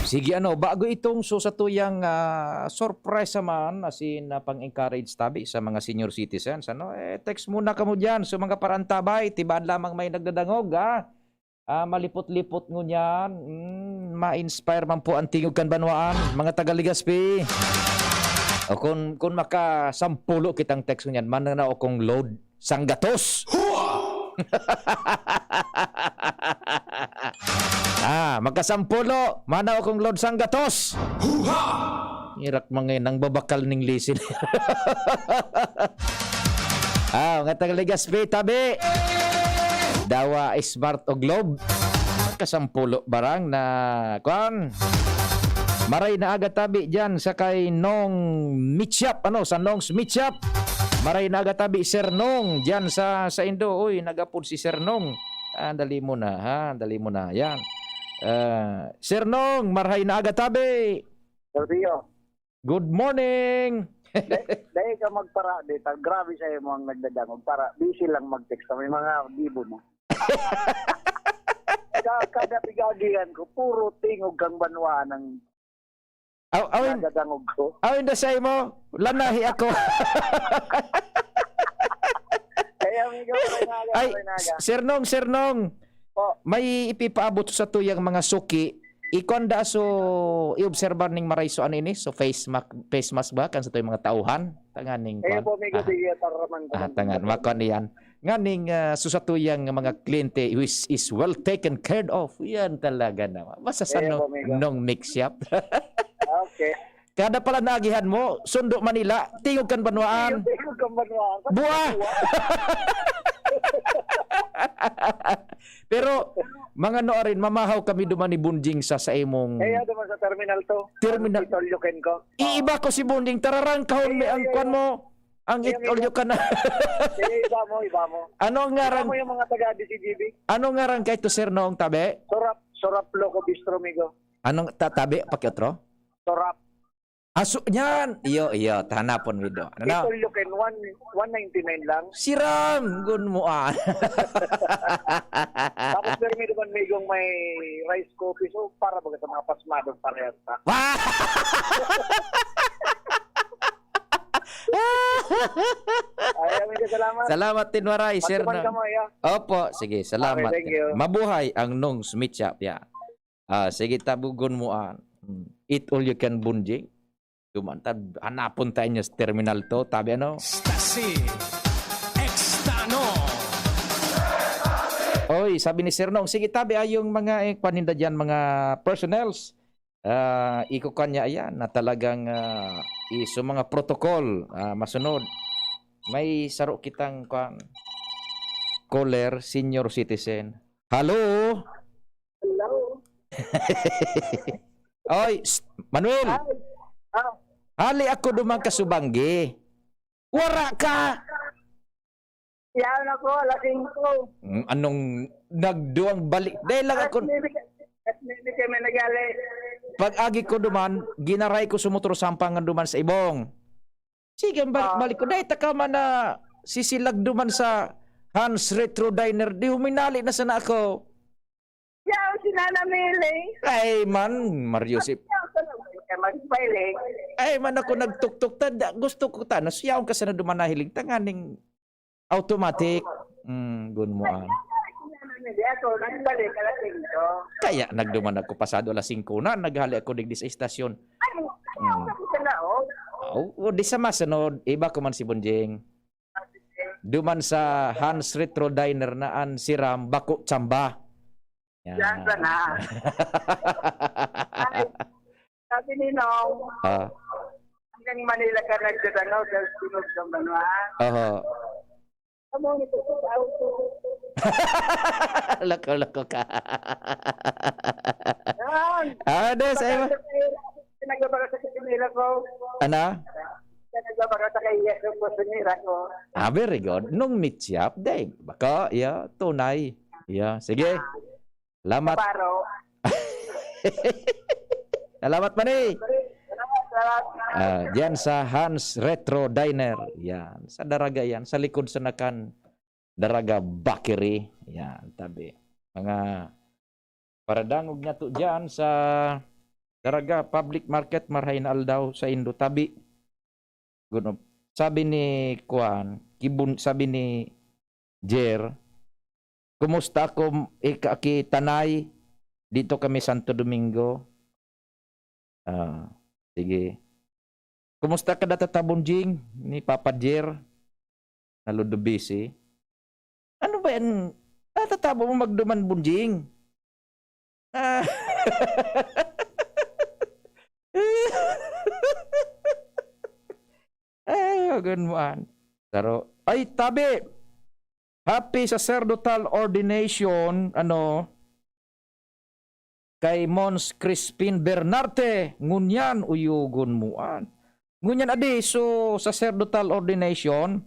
Sige, ano, bago itong so sa tuyang, ah, sorpresa man, as in, ah, pang-encourage tabi sa mga senior citizens, ano, eh, text muna kamo dyan sa mga parantabay, tibaan lamang may nagdadangog, ah. Ah, malipot-lipot ngunyan, hmm, ma-inspire man po ang tingog kan banwaan, mga taga Legazpi. O kun, kun makasampulo kitang text ngunyan, mananao kong load sanggatos. Ah, makasampulo, manao kong load sanggatos. Irak mga nang babakal ning lisin. Ah, mga taga Legazpi, tabi. Dawa, Smart o Globe. Kasampulo barang na, kwan. Maray na aga tabi dyan sa kay Nong Mitchap, ano, sa Nong's Mitchap. Maray na aga tabi, Sir Nong, dyan sa, sa Indo. Uy, nagapod si Sir Nong. Ah, dali mo na, ha? Dali mo na. Yan. Ah, Sir Nong, marhay na aga tabi. Sir Pio. Good morning! Dai, dai ka magpara, di ta, grabe sa imo ang nagdadangog. Para, busy lang mag-text. May mga gibo na. Ka-, kada pigagihan ko, puro tingog kang banwaan ang Aw, awin, nadadangog ko. Awin da sa imo, lanahi ako. Kaya, amigo, maray na aga, Ay, maray na aga. Sir Nong, Sir Nong, Po. May ipipaabot sa tuyang mga suki, ikon da so iobserbar ning maray so ano ini? So face mask, face mask ba kan sa tuyang mga tauhan? Tanganing Ayun kwan. po, amigo, Ah, sige, para man ah, kung tangan. Makon iyan. Nganing, ah, so sa tuyang mga kliyente, which is well taken care of. Yan talaga naman. Basta sa Ayun nung, po, amigo. Nung mix shop. Okay. Kada pala naagihan mo, sundo Manila, tingog kan banwaan. Tingog kan banwaan. Buwa! Buwa. Pero, mga no arin, mamahaw kami duman ni Bunjing sa, sa imong Eh, yeah, duman sa Terminal two. Terminal. Ang Tito Lukenco. Iiba ko si Bunjing, tararangkahon mi ang kwan mo. Ang Ay, it all amigo. You can. Sige, iba mo, iba mo. Ano ang Iba ngaran? Mo yung mga taga D C G B. Ano ngaran kay to, sir, noong tabi? Sorap, Sorap Loco Bistro, amigo. Anong tatabi? Pakiotro? Sorap. Aso, yan! Iyo, iyo. Hanapon mi do. Ano na? Ito, you can one, one ninety-nine lang. Siram! Gun mo, ah. Tapos, pero may naman, amigong may rice coffee. So, para baga sa mga pasmadong parehas na. Ay, amigo, salamat. Salamat, Tinwaray, sir. Matuman na. Ka mo, yeah. Opo, sige, salamat. Okay, thank you. Mabuhay ang Nongs Meat Shop, yeah. Ah, sige, tabugon mo, ah. Hmm. Eat all you can, Bunjing. Duman ta, hanapon tayo niya sa Terminal two, tabi ano? Stasi Extano. Oy, sabi ni Sir Nong, sige, tabi ay yung mga, eh, paninda dyan, mga personnels. Ah, ikukuha niya, ayan, na talagang, ah, iso mga protocol, ah, masunod. May saro kitang, kwan, caller, senior citizen. Hello? Hello? Oy, s-, Manuel! Ay, ah. Hali ako duman ka subanggi. Wara ka! Yan ako, lasing ko. Mm, anong nagduwang balik? Dahil lang At ako, maybe, at maybe kami nagali. Pag agi ko duman, ginaray ko sumutro sampangan duman sa ibong. Sige, ang balik-balik ko. Ah. Dahil taka man na sisilag duman sa Hans Retro Diner, di huminali na sana ako. Nanamiling. Ay man, Mario Sip. Magpiling. Ay man ako nagtuktok ta. Da- Gusto ko ta. Nasiyaon ka sana duman nahiling. Tanganing automatic. Mm, gun mo ah. Hindi ako, nagbalik alas singko. Kaya nagduman ako pasado alas singko na. Naghali ako digdi sa estasyon. Ay, ako sa laog. Oh, o di sa masunod, iba ko man si Bonjing. Duman sa Hans Retro Diner na an siram, bako tsamba. Yan. Yan ka na. Ay, sabi ni Nong, Ah, hanggang Manila ka nagdadalaw dahil sunog ng banwa. oho. Kamu nito sa auto. Loko-loko ka. Yan. Ah, des, ay, Pagkakasakit, pinagbabagsak sa sinira ko. Ano? Pinagbabagsak sa iya ko, sinira ko. Ah, very good. Nung meet siya, day, baka, yeah, tunay. Yeah, sige. Salamat. Paro. Salamat, Mani. Salamat, salamat. Ah, diyan sa Hans Retro Diner. Yan. Sa Daraga yan. Sa likod sa Nakan Daraga Bakery. Yan. Tabi. Mga paradangog niya to diyan sa Daraga Public Market, marhay na aldaw sa Indo. Tabi. Good. Sabi ni Kuan, kibun, sabi ni Jer, kumusta ako ika-, kitanay? Dito kami Santo Domingo. Ah, sige. Kumusta ka data Tabunjing ni Papa Jer? Naludubisi. Ano ba yan? Natatabo mo magduman, Bunjing? Ah. Ay, agan mo an. Saro. Ay, tabi. Happy sacerdotal ordination, ano, kay Mons Crispin Bernarte. Ngunyan, uyogon mo an. Ngunyan, adi, so, sacerdotal ordination.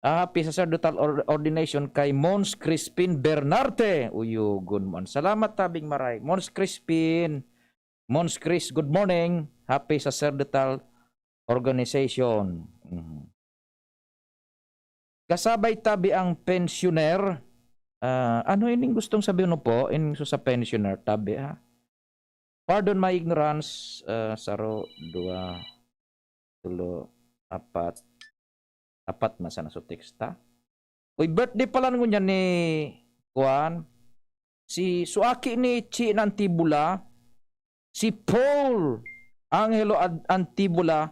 Ah, happy sacerdotal or- ordination kay Mons Crispin Bernarte. Uyogon mo an. Salamat, tabing maray. Mons Crispin. Mons Chris, good morning. Happy sacerdotal organization. Mhm. Kasabay tabi ang pensioner. Ah, ano ining gustong sabihin mo po? In so sa pensioner, tabi ha. Pardon my ignorance, ah, saro, dua, tulo, apat. Apat man sana so text ta. Uy, birthday pala ngunyan ni Kuan. Si suaki ni Chi na Antibula, si Paul Angelo Ad- Antibula,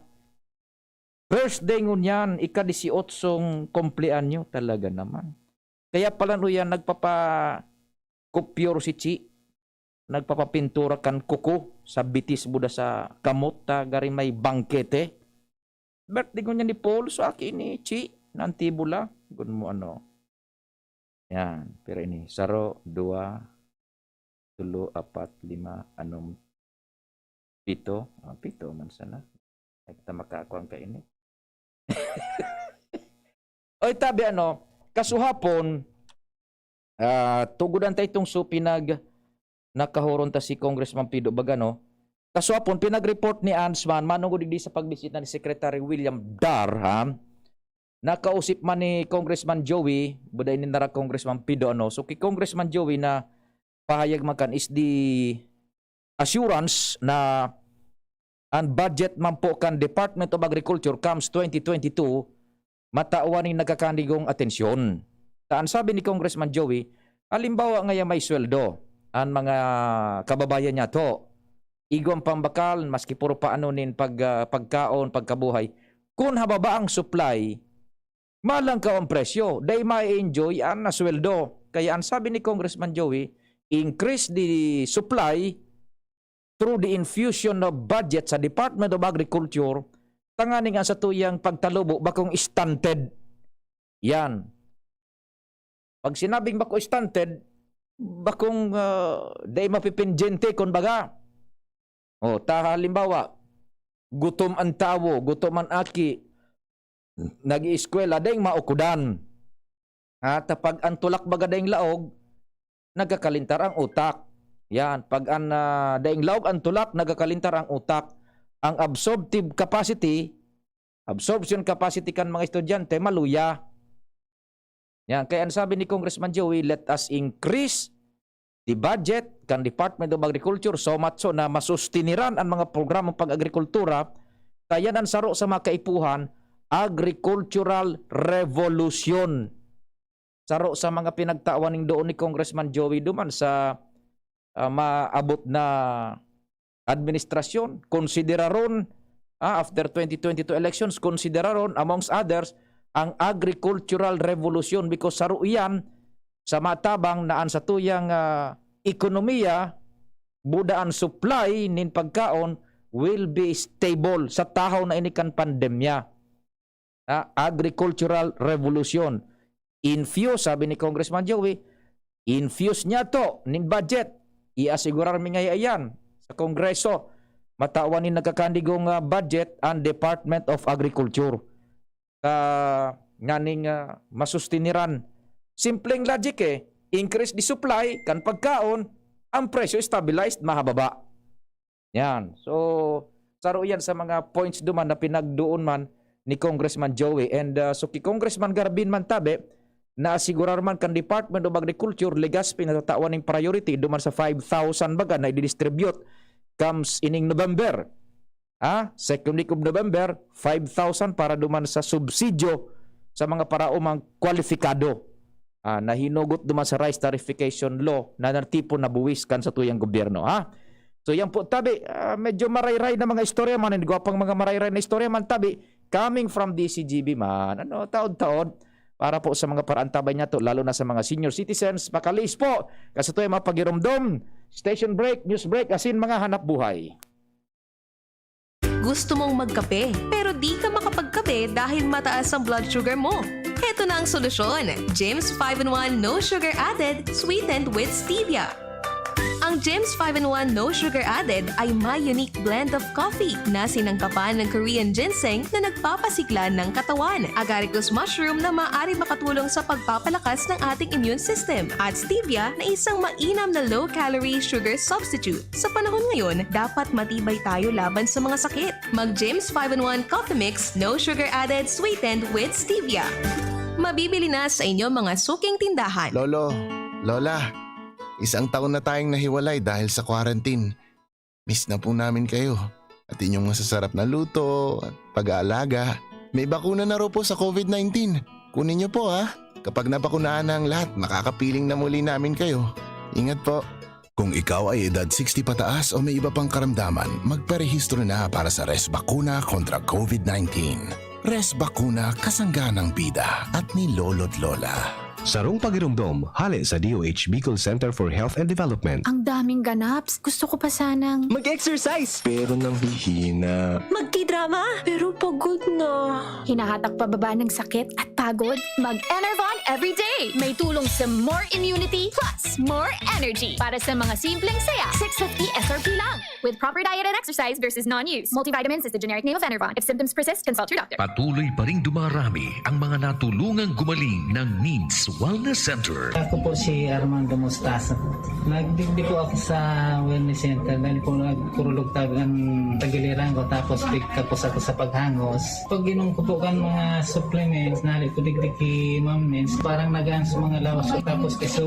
birthday ngunyan, ika-disiyotsong kumpleanyo. Talaga naman. Kaya pala no yan, nagpapa-coiffure si Chi. Nagpapapintura kan kuko sa bitis buda sa kamot ta gari may bangkete. Birthday ngunyan ni Paul, suaki ni Chi na Antibula. Gun mo ano. Yan, pero ini, saro, dua, tulo, apat, lima, anom, pito. Ah, pito man sana. Ay, kita makakuha ka ini. Oy, tabi ano, kasuhapon, ah, tugudan ta itong so pinag-, nakahuron ta si Congressman Pido Bagano. Kasuhapon, pinag-report ni Ansman, manungod digdi sa pagbisita ni Secretary William Dar, ha? Nakausip man ni Congressman Joey, buda ini nara Congressman Pido, ano? So, ki Congressman Joey na pahayag man kan is the assurance na ang budget man po kan Department of Agriculture comes twenty twenty-two, matawan ning nagkakanigong atensyon. Ta an sabi ni Congressman Joey, halimbawa ngaya may sweldo an mga kababayan niya to, igwang pambakal, maski puro paano nin pag, ah, pagkaon, pagkabuhay, kun hababa ang supply, malangkaw ang presyo, dai ma-enjoy an nasweldo. Kaya ang sabi ni Congressman Joey, increase the supply through the infusion of budget sa Department of Agriculture, tanganing ang satuyang pagtalubo bakong stunted. Yan. Pag sinabing bako stunted, bakong, ah, dai mapipindyente, kun baga. O, ta halimbawa, gutom ang tawo, gutom ang aki, nag-ieskwela, daing maukudan. Ha, ta pag ang tulak baga daing laog, nagkakalintar ang utak. Yan, pag ang, ah, daing laog ang tulak, nagkakalintar ang utak. Ang absorptive capacity, absorption capacity kan mga estudyante, maluya. Yan, kaya ang sabi ni Congressman Joey, let us increase the budget kan Department of Agriculture, so much so na masustiniran ang mga programang pag-agrikultura, kaya nan saro sa mga kaipuhan, agricultural revolution. Saro sa mga pinagtawan ning doon ni Congressman Joey duman sa, ah, maabot na administrasyon, konsideraron, ah, after twenty twenty-two elections, konsideraron, amongst others, ang agricultural revolution, because saro iyan sa matabang na an satuyang, ah, ekonomiya, buda an supply nin pagkaon will be stable sa tahaw na ini kan pandemya. Ah, agricultural revolution. Infuse, sabi ni Congressman Joey, infuse niya to nin budget. Iasigurar mi ngaya iyan sa Kongreso. Matawan nin nagkakandigong, ah, budget ang Department of Agriculture. Ka nganing, ah, masustiniran. Simpleng logic eh. Increase the supply kan pagkaon, ang presyo stabilized, mahababa. Yan. So, saro yan sa mga points duman na pinagdoon man ni Congressman Joey. And, ah, so ki Congressman Garbin man tabi, naasigurar man kan Department of Agriculture, Legazpi, na tatawan ning priority duman sa five thousand baga na i-distribute comes ining November. Ha? Second week of November, five thousand para duman sa subsidyo sa mga paraomang kwalipikado, ah, na hinugot duman sa rice tariffication law na natipon na buwis kan satuyang gobyerno, ha? So, yan po, tabi, ah, medyo marayray na mga istorya man, and gwapang mga marayray na istorya man, tabi, coming from D C G B man, ano, taod-taod, para po sa mga paraantabay niya to, lalo na sa mga senior citizens, pakalis po, kasatoy mga pagiromdom, station break, news break, asin mga hanap buhay. Gusto mong magkape, pero di ka makapagkape dahil mataas ang blood sugar mo? Heto na ang solusyon, James five-in-one No Sugar Added, sweetened with stevia. Ang James five-in-one No Sugar Added ay may unique blend of coffee na sinangkapan ng Korean ginseng na nagpapasigla ng katawan, agaricus mushroom na maaari makatulong sa pagpapalakas ng ating immune system, at stevia na isang mainam na low-calorie sugar substitute. Sa panahon ngayon, dapat matibay tayo laban sa mga sakit. Mag James five-in-one Coffee Mix, no sugar added, sweetened with stevia. Mabibili na sa inyong mga suking tindahan. Lolo, Lola, isang taon na tayong nahiwalay dahil sa quarantine. Miss na po namin kayo at inyong masasarap na luto at pag-aalaga. May bakuna na raw po sa COVID nineteen. Kunin niyo po ha. Kapag nabakunahan na ang lahat, makakapiling na muli namin kayo. Ingat po. Kung ikaw ay edad sixty pataas o may iba pang karamdaman, magparehistro na para sa Res Bakuna kontra COVID nineteen. Res Bakuna, kasangga ng bida at ni Lolo't Lola. Sarong pagiromdom, hale sa D O H Bicol Center for Health and Development. Ang daming ganaps. Gusto ko pa sanang Mag-exercise! Pero nang hihina. Magtidrama, pero pagod na. Hinahatak pababa ng sakit at pagod. Mag-Enervon everyday. May tulong sa more immunity plus more energy. Para sa mga simpleng saya, six fifty S R P lang. With proper diet and exercise versus non-use. Multivitamins is the generic name of Enervon. If symptoms persist, consult your doctor. Patuloy pa ring dumarami ang mga natulungang gumaling ng Needs Wellness Center. Ako po si Armando Mostaza. Nagdigdi po ako sa wellness center dahil po nagkurulog tabi ang tagiliran ko tapos pigtapos ako sa paghangos. Pag inom ko po kan mga supplements, nali ko digdi ki Ma'am Nens, parang nagaan sa mga lawas ko tapos iso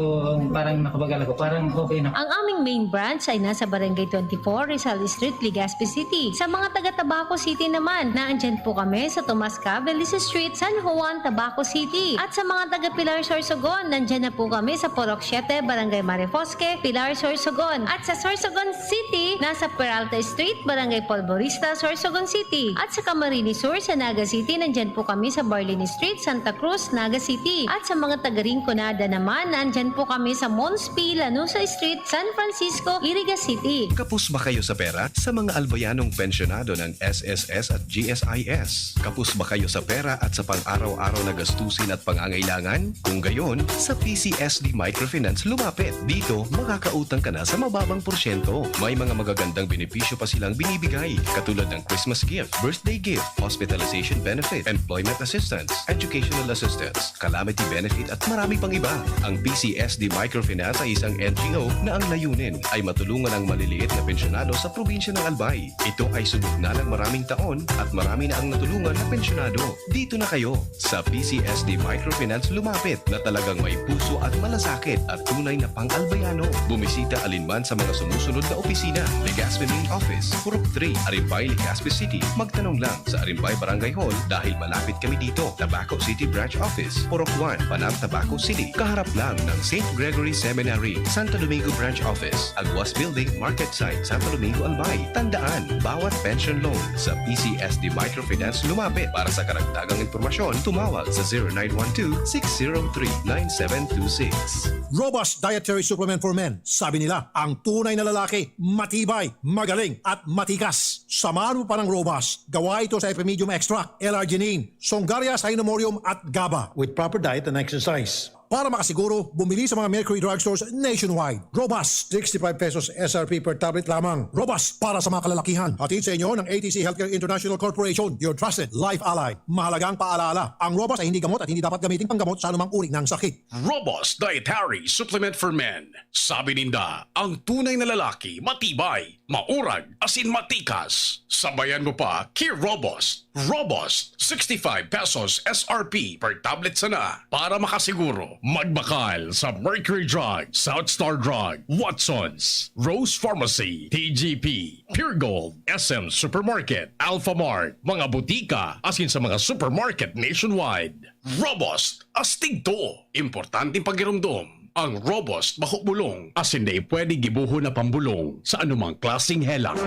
parang nakabagal ako, parang okay na. Ang aming main branch ay nasa Barangay twenty-four, Rizal Street, Legazpi City. Sa mga taga Tabaco City naman, naandyan po kami sa Tomas Cavelis Street, San Juan, Tabaco City. At sa mga taga Pilar Sorsogon, nandyan na po kami sa Purok siete, Barangay Marifosque, Pilar Sorsogon. At sa Sorsogon City, nasa Peralta Street, Barangay Polvorista, Sorsogon City. At sa Camarines Sur, sa Naga City, nandyan po kami sa Barlini Street, Santa Cruz, Naga City. At sa mga taga Rinconada naman, nandyan po kami sa Mons P. Lanuza Street, San Francisco, Iriga City. Kapos ba kayo sa pera? Sa mga albayanong pensyonado ng S S S at G S I S? Kapos ba kayo sa pera at sa pang-araw-araw na gastusin at pangangailangan? Kung gayon, sa P C S D Microfinance lumapit. Dito, makakautang ka na sa mababang porsyento. May mga magagandang benepisyo pa silang binibigay. katulad ng Christmas gift, birthday gift, hospitalization benefit, employment assistance, educational assistance, calamity benefit at marami pang iba. Ang P C S D Microfinance ay isang N G O na ang layunin ay matulungan ang maliliit na pensyonado sa probinsya ng Albay. Ito ay subok na ng maraming taon at marami na ang natulungan na pensyonado. Dito na kayo! Sa P C S D Microfinance lumapit na talagang may puso at malasakit at tunay na pang-Albayano. Bumisita alinman sa mga sumusunod na opisina: Legazpi Main Office, Purok three, Arimbay, Legazpi City. Magtanong lang sa Arimbay Barangay Hall dahil malapit kami dito. Tabaco City Branch Office, Purok one, Panam, Tabaco City, kaharap lang ng Saint Gregory Seminary. Santo Domingo Branch Office, Aguas Building, Market Site, Santo Domingo, Albay. Tandaan, bawat pension loan sa P C S D Microfinance lumapit. Para sa karagdagang impormasyon, tumawag sa zero nine one two, six zero three, nine seven two six. Robust Dietary Supplement for Men. Sabi nila, ang tunay na lalaki, matibay, magaling, at matikas. Samahan mo pa ng Robust. Gawa ito sa Epimedium Extract, L-arginine, Songaria Cynomorium at GABA. With proper diet and exercise. Para makasiguro, bumili sa mga Mercury Drugstores nationwide. Robust, sixty-five pesos S R P per tablet lamang. Robust, para sa mga kalalakihan. Hatid sa inyo ng A T C Healthcare International Corporation, your trusted life ally. Mahalagang paalaala, ang Robust ay hindi gamot at hindi dapat gamitin panggamot sa anumang uri ng sakit. Robust Dietary Supplement for Men. Sabi ninda, ang tunay na lalaki, matibay, maurag, asin matikas. Sabayan mo pa ki Robust. Robust, sixty-five pesos S R P per tablet sana. Para makasiguro, magbakal sa Mercury Drug, South Star Drug, Watsons, Rose Pharmacy, T G P, Pure Gold, S M Supermarket, Alphamart, mga butika, asin sa mga supermarket nationwide. Robust, astig to. Importanteng pagiromdom. Ang Robust bako bulong, asin dai pwede gibohon na pambulong sa anumang klaseng helang.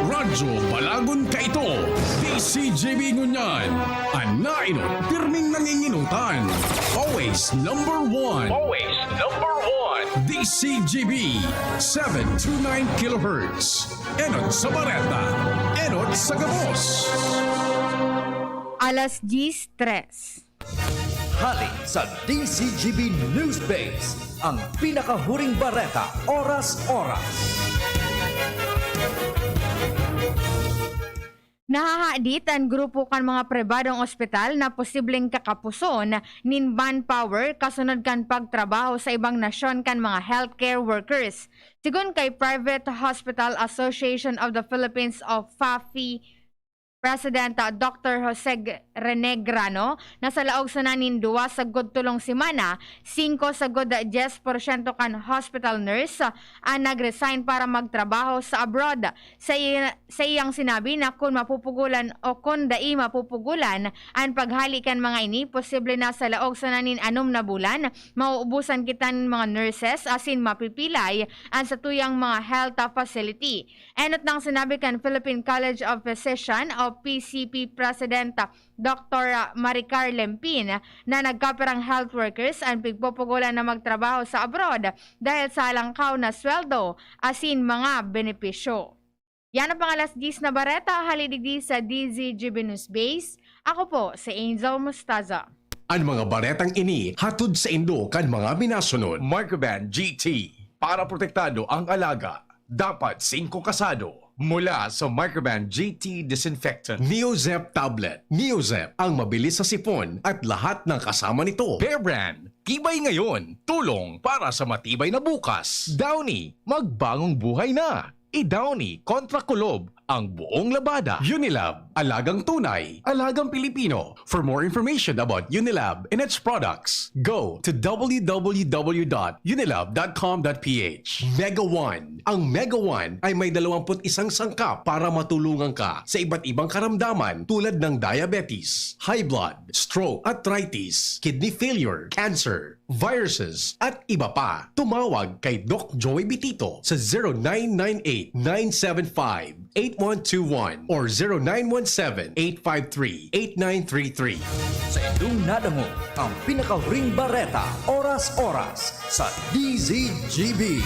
Radyo Balagon kaito, D C G B ngunyan, an nainot pirming nanginginotan. Always number one. Always number one. D C G B, seven two nine kilohertz. Enot sa bareta, enot sa gabos. Alas diyes tres. Hali sa D C G B News Base, ang pinakahuring bareta, oras-oras. Nahahadit an grupo kan mga pribadong ospital na posibleng kakapuson nin manpower kasunod kan pagtrabaho sa ibang nasyon kan mga healthcare workers. Sigon kay Private Hospital Association of the Philippines o PHAPHPHI, President, ah, Doctor Jose G-, Rene Grano, na sa laog sana nin duwa sagkod tolong semana, singko sagkod dyes porsyento kan hospital nurse, ah, an nag-resign para magtrabaho sa abroad. Sa iya, sa iyang sinabi na kun mapupugulan o kun dai mapupugulan an paghali kan mga ini, posible na sa laog sana nin anom na bulan, mauubusan kita nin mga nurses asin mapipilay an satuyang mga health facility. Enot nang sinabi kan Philippine College of Physician o P C P President Doctor Maricar Lempin na nagkapirang health workers an pigpopogolan na magtrabaho sa abroad dahil sa halangkaw na sweldo asin mga benepisyo. Yan ang pang alas diyes na bareta, hali digdi sa D Z G B News Base. Ako po si Angel Mostaza. An mga baretang ini hatod saindo kan mga minasunod: Microban G T, para protektado ang alaga, dapat singko kasado. Mula sa Microban G T Disinfectant, Neozep Tablet. Neozep, ang mabilis sa sipon at lahat ng kasama nito. Bear Brand, tibay ngayon, tulong para sa matibay na bukas. Downy, magbagong buhay na. I-Downy kontra kulob ang buong labada. Unilab, alagang tunay, alagang Pilipino. For more information about Unilab and its products, go to w w w dot unilab dot com dot p h. Mega One. Ang Mega One ay may dalawampu't isang sangkap para matulungan ka sa iba't ibang karamdaman tulad ng diabetes, high blood, stroke, arthritis, kidney failure, cancer, viruses, at iba pa. Tumawag kay Doc Joey Bitito sa zero nine nine eight, nine seven five, eight one two one or zero nine one seven, eight five three, eight nine three three. Sa indong nadangog ang pinakahuring bareta, oras-oras sa D Z G B.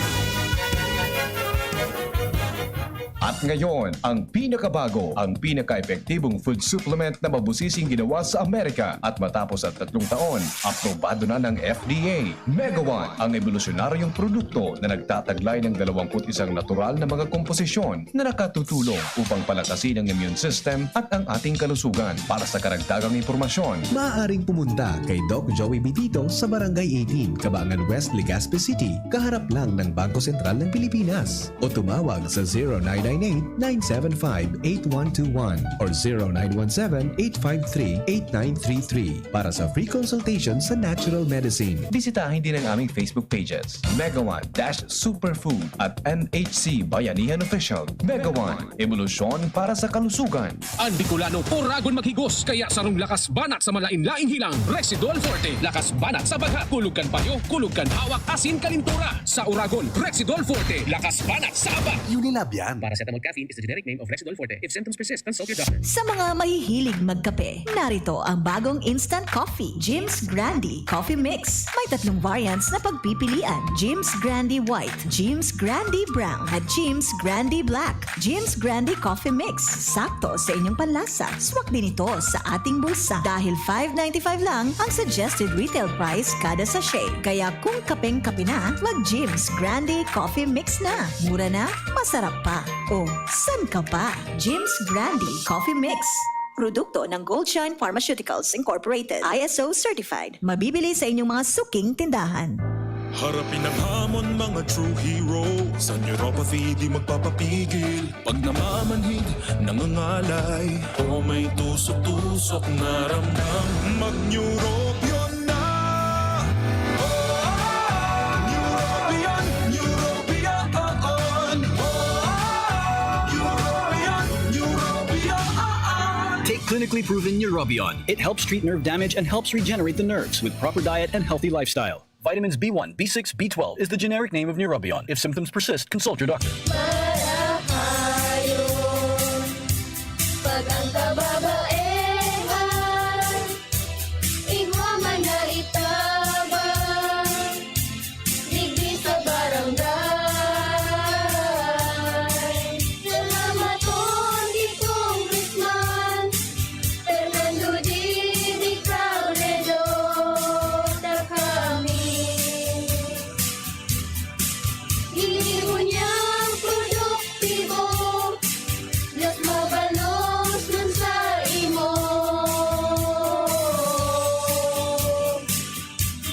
At ngayon, ang pinakabago, ang pinaka-epektibong food supplement na mabusising ginawa sa Amerika at matapos ang tatlong taon, aprobado na ng F D A. Mega One, ang ebolusyonaryong produkto na nagtataglay ng dalawampu't isang natural na mga komposisyon na nakatutulong upang palakasin ang immune system at ang ating kalusugan. Para sa karagdagang impormasyon, maaaring pumunta kay Doc Joey Bitito sa Barangay eighteen, Kabangan West, Legazpi City, kaharap lang ng Bangko Sentral ng Pilipinas. O tumawag sa zero nine nine eight, nine seven five, eight one two one or zero nine one seven, eight five three, eight nine three three para sa free consultation sa natural medicine. Bisitahin din ang aming Facebook pages, Mega One dash Superfood at N H C Bayanihan Official. Mega One, ebolusyon para sa kalusugan. Ang Bicolano, oragon maghigos, kaya sarong lakas banat sa malain-laing hilang, Rexidol Forte. Lakas banat sa baghat, kulog kan payo, kulog kan hawak, asin kalintura. Sa oragon, Rexidol Forte. Lakas banat sa aba. Unilab yan. Paracetamol caffeine is the generic name of Rexidol Forte. If symptoms persist, consult your doctor. Sa mga mahihilig magkape, narito ang bagong instant coffee, Jim's Grande Coffee Mix. May tatlong variants na pagpipilian, Jim's Grande White, Jim's Grande Brown, at Jim's Grande Black. Jim's Grande Coffee Mix, sakto sa inyong panlasa. Swak din ito sa ating bulsa dahil five ninety-five lang ang suggested retail price kada sachet. Kaya kung kapeng-kape na, mag Jim's Grande Coffee Mix na. Mura na, masarap pa. O, san ka pa? Jim's Grande Coffee Mix. Produkto ng Goldshine Pharmaceuticals Incorporated, I S O certified. Mabibili sa inyong mga suking tindahan. Harapin ang hamon, mga true hero. Sa neuropathy, di magpapapigil. Pag namamanhid, nangangalay, o may tusok-tusok na ramdam, mag-Neurobion na! Oh, Neurobion, Neurobion, oh, oh. Neurobion, Neurobion, oh, oh. Take clinically proven Neurobion. It helps treat nerve damage and helps regenerate the nerves with proper diet and healthy lifestyle. Vitamins B one, B six, B twelve is the generic name of Neurobion. If symptoms persist, consult your doctor. Marahayon, pag ang kababaehan, igwa man na itabang, digdi sa barangay. Salamaton ki Congressman Fernando Didi Cabredo, ta kami ginibo niyang produktibo, mas mabalos man sa imo.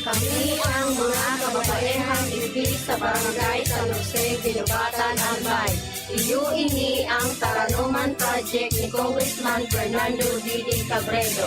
Kami ang mga kababaehang digdi sa Barangay San Jose, Guinobatan, Albay. Iyo ini ang Taranoman Project ni Congressman Fernando Didi Cabredo.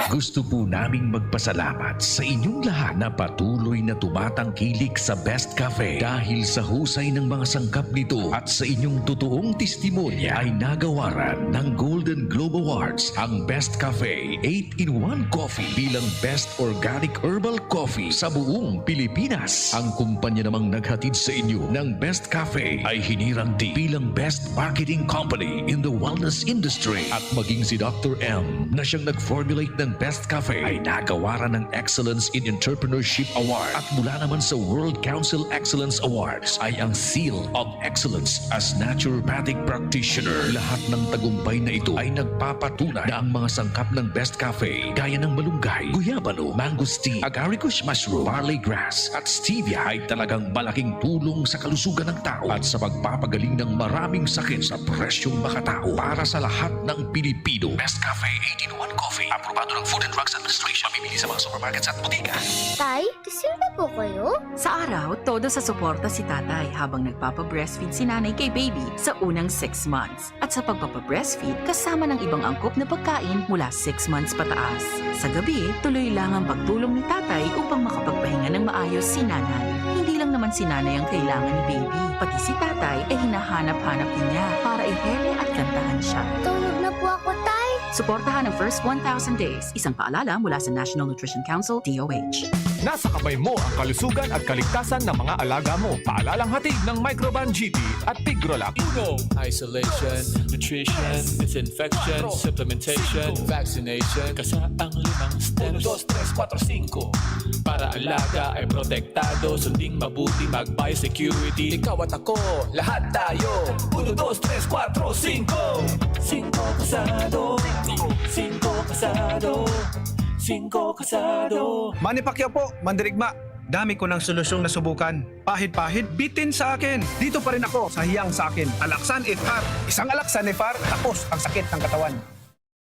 Gusto po naming magpasalamat sa inyong lahat na patuloy na tumatangkilik sa Best Cafe. Dahil sa husay ng mga sangkap nito at sa inyong totoong testimonya ay nagawaran ng Golden Globe Awards ang Best Cafe eight-in-one Coffee bilang Best Organic Herbal Coffee sa buong Pilipinas. Ang kumpanya namang naghatid sa inyo ng Best Cafe ay hinirang din bilang Best Marketing Company in the Wellness Industry. At maging si Doctor M na siyang nag-formulate ng Best Cafe ay nagawaran ng Excellence in Entrepreneurship Award. At mula naman sa World Council Excellence Awards ay ang Seal of Excellence as Naturopathic Practitioner. Lahat ng tagumpay na ito ay nagpapatunay na ang mga sangkap ng Best Cafe, gaya ng malunggay, guyabano, mangosteen, agaricus mushroom, barley grass, at stevia ay talagang malaking tulong sa kalusugan ng tao at sa pagpapagaling ng maraming sakit sa presyong makatao para sa lahat ng Pilipino. Best Cafe eight-in-one Coffee, aprobado ng Food and Drugs Administration. Mabibili sa mga supermarkets at botika. Tay, kasal na po kayo? Sa araw, todo sa suporta si tatay habang nagpapa-breastfeed si nanay kay baby sa unang six months. At sa pagpapa-breastfeed, kasama ng ibang angkop na pagkain mula six months pataas. Sa gabi, tuloy lang ang pagtulong ni tatay upang makapagpahinga ng maayos si nanay. Hindi lang naman si nanay ang kailangan ni baby, pati si tatay ay hinahanap-hanap din niya para ihele at kantahan siya. Tulog na po ako, Tay! Suportahan ang first one thousand days, isang paalala mula sa National Nutrition Council, D O H. Nasa kamay mo ang kalusugan at kaligtasan ng mga alaga mo. Paalalang hatid ng Microban G T at Tigrolac. Uno, isolation, nutrition, disinfection, supplementation, vaccination. Kasa ang limang steps. Uno, dos, tres, kwatro, singko. Para alaga ay protektado, sunding mabuti, mag-biosecurity. Ikaw at ako, lahat tayo. Uno, dos, tres, kwatro, singko. Singko kasado. Singko kasado. Singko kasado. Manny Pacquiao po, mandirigma. Dami ko ng solusyong nasubukan. Pahid-pahid, bitin sa akin. Dito pa rin ako sa hiyang sa akin. Alaksan F R. Isang Alaksan F R, tapos ang sakit ng katawan.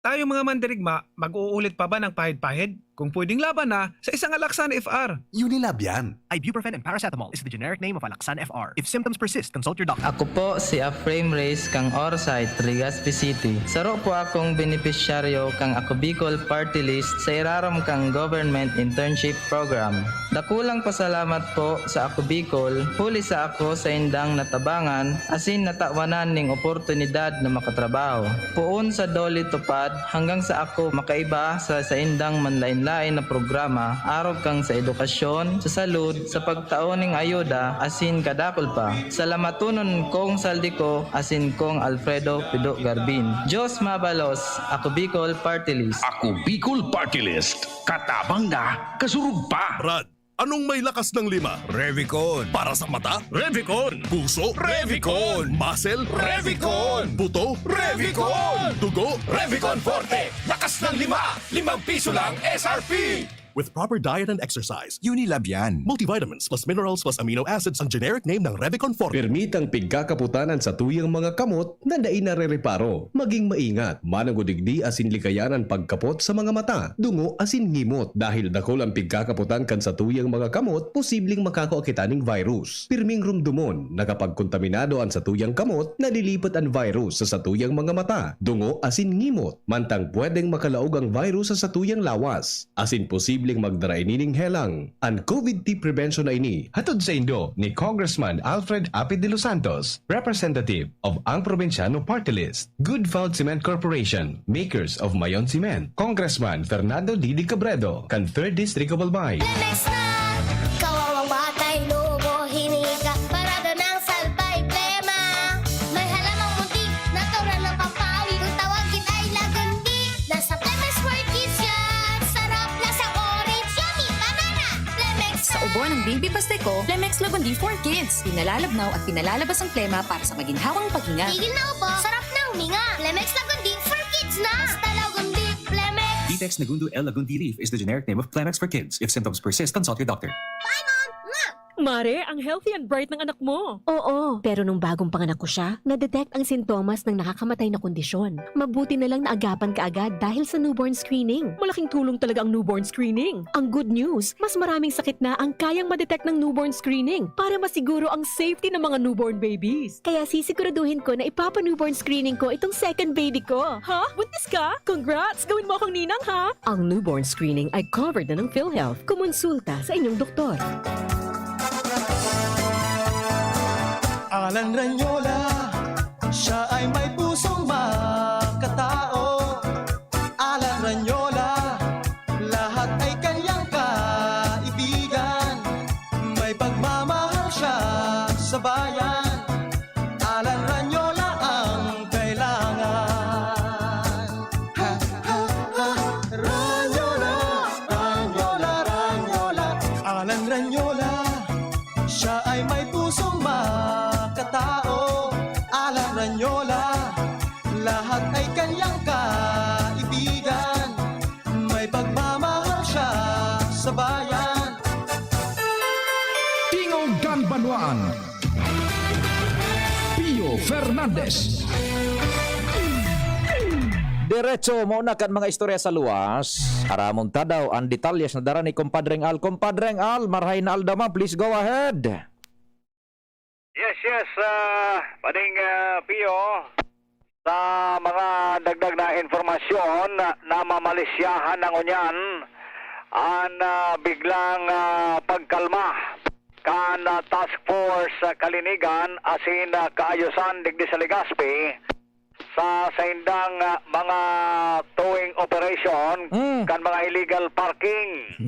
Tayo mga mandirigma, mag-uulit pa ba ng pahid-pahid? Kung pwedeng laban na, sa isang Alaksan F R. Unilab yan. Ibuprofen and paracetamol is the generic name of Alaxan F R. If symptoms persist, consult your doctor. Ako po si Aframe Reyes kang Orsay, Legazpi City. Saro po akong benepisyaryo kang Ako Bicol Party List sa irarom kang Government Internship Program. Dakulang pasalamat po sa Ako Bicol, huli sa ako saindang natabangan asin natawanan ning oportunidad na makatrabaho. Poon sa DOLE TUPAD hanggang sa ako makaiba sa saindang manlaen-laen na programa, arog kan sa edukasyon, sa salud, sa pagtao ning ayuda, asin kadakul pa. Salamatonon Kong Zaldy Co asin Kong Alfredo Pido Garbin. Diyos mabalos, Ako Bicol Party List. Ako Bicol Party List. Katabang na, kasurog pa. Brad, anong may lakas ng lima? Revicon. Para sa mata? Revicon. Puso? Revicon. Muscle? Revicon. Buto? Revicon. Dugo? Revicon Forte. Lakas ng lima. Limang piso lang S R P. With proper diet and exercise. Unilab yan. Multivitamins plus minerals plus amino acids ang generic name ng Revicon Forte. Permitang pigkakaputan an satuyang mga kamot na dai narereparo. Maging maingat. Manongod digdi asin likayan an pagkapot sa mga mata, dungo asin ngimot dahil dakul an pigkakaputan kan satuyang mga kamot, posibleng makakua kita ning virus. Pirming rumdomon na kapag kontaminado an satuyang kamot, nalilipat an virus sa satuyang mga mata, dungo asin ngimot, mantang pwedeng makalaog ang virus sa satuyang lawas, asin posibleng magdara ini ning helang. An COVID T prevention na ini hatod saindo ni Congressman Alfred Api de los Santos, representative of Ang Probinsyano Party List. Good Found Cement Corporation, makers of Mayon Cement. Congressman Fernando Didi Cabredo, kan Third District of Albay. Lemex na! Kawawang batay, lubo, hinika, parada ng salbay, plema. May halamang muntik, natural na pampawi. Kung tawagin ay lagundi, nasa Lemex World Kids yan. Sarap, lasang orange, yummy, banana. Lemex Sa ubo ng baby basta ko, Lemex Lagundi for Kids. Pinalalabnaw at pinalalabas ang plema para sa maginhawang paghinga. Tigil na ubo, sarap na huminga. Lemex Lagundi for Kids na! Basta Lagundi, Lemex! Vitex Negundo L Lagundi Leaf is the generic name of Plemex for Kids. If symptoms persist, consult your doctor. Bye, Mom! Mwah! Mare, ang healthy and bright ng anak mo. Oo, pero nung bagong panganak ko siya, na-detect ang sintomas ng nakakamatay na kondisyon. Mabuti na lang naagapan kaagad dahil sa newborn screening. Malaking tulong talaga ang newborn screening. Ang good news, mas maraming sakit na ang kayang ma-detect ng newborn screening para masiguro ang safety ng mga newborn babies. Kaya sisiguraduhin ko na ipapa-newborn screening ko itong second baby ko. Ha? Buntis ka? Congrats! Gawin mo akong ninang, ha? Ang newborn screening ay covered na ng PhilHealth. Kumonsulta sa inyong doktor. Alan Ranyola, siya ay may pusong makatao. Alan Ranyola, lahat ay kanyang kaibigan. May pagmamahal siya sa bayan. Alan Ranyola ang kailangan. Ha, ha, ha. Ranyola, Ranyola, Ranyola. Alan Ranyola, siya ay may pusong makatao. Alan Ranyola, lahat ay kanyang kaibigan. May pagmamahal siya sa bayan. Tingog kan Banwaan. Pio Fernandez. Diretso muna kan mga istorya sa luwas. Aramon ta daw ang detalyes na dara ni Compadreng Al. Compadreng Al, marahay na aldaw man. Please go ahead. Yes, yes, ah, Pading, ah, Pio, sa mga dagdag na impormasyon, na, namamalisyahan na ngunyan an, ah, biglang, ah, pagkalma kan, ah, Task Force sa Kalinigan asin, ah, Kaayusan digdi sa Legazpi sa saindang, ah, mga towing operation Mm. kan mga illegal parking.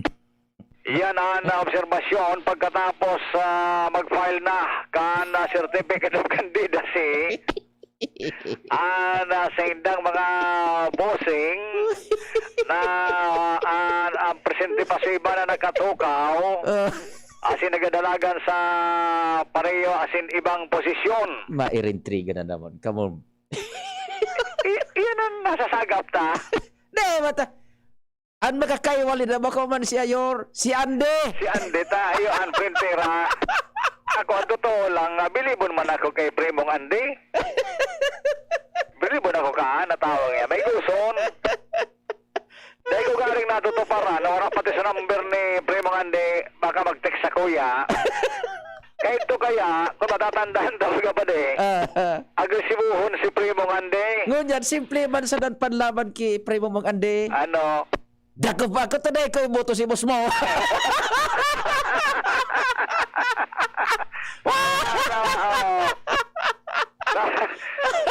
Yan ang obserbasyon pagkatapos, ah, mag-file na kan, ah, Certificate of Candidacy. An, ah, saindang mga bossing na, ah, an, ang presente pa sa iba na nakatukaw, Ah. asin nagadalagan sa pareho asin ibang posisyon. Mairintriga na naman. Kamo. I-, iyan ang nasasagap ta. Di, mata-, An makakaiwal na bako man si Ayor, si Andy. Si Andy ta, iyo an printera. Ako, ang totoo lang, ah, bilibon man ako kay Primong Andy. Bilibon ako kaan, natawa niya. May guson. Dahil ko galing natutuparan, na wala pati sa number ni Primong Andy, baka mag-text sa kuya. Kahit to kaya, kung matatandaan talaga pa di, Ah, ah. agresibuhon si Primong Andy. Ngunyan, simple man sa dan panlaban ki Primong Andy. Ano? Dako pa ako, tunay ko iboto si boss mo.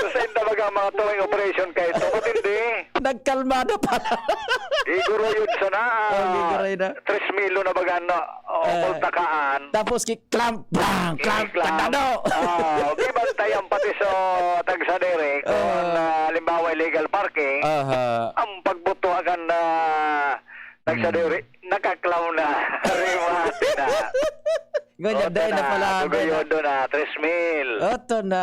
Sa inda baga mga tuwing operation kayo, ito matindi. Nagkalmado pala. Iguro yun sana. Oh, giguroy na. Tres milo na baga, no? O, Ah, multakaan. Tapos ki-clamp, bang, clamp, Clamp. tandado. Oh, di ba tayo ang pati sa tagsadere? Kung, Ah. ah, halimbawa, illegal parking, Aha. ang pagbutuhagan na tagsadere, Hmm. nakaklam na. Rimate na. Ngunyan, Oto dahil na na, pala, tuguyon ngunyan. doon na, tres mil. Oto na.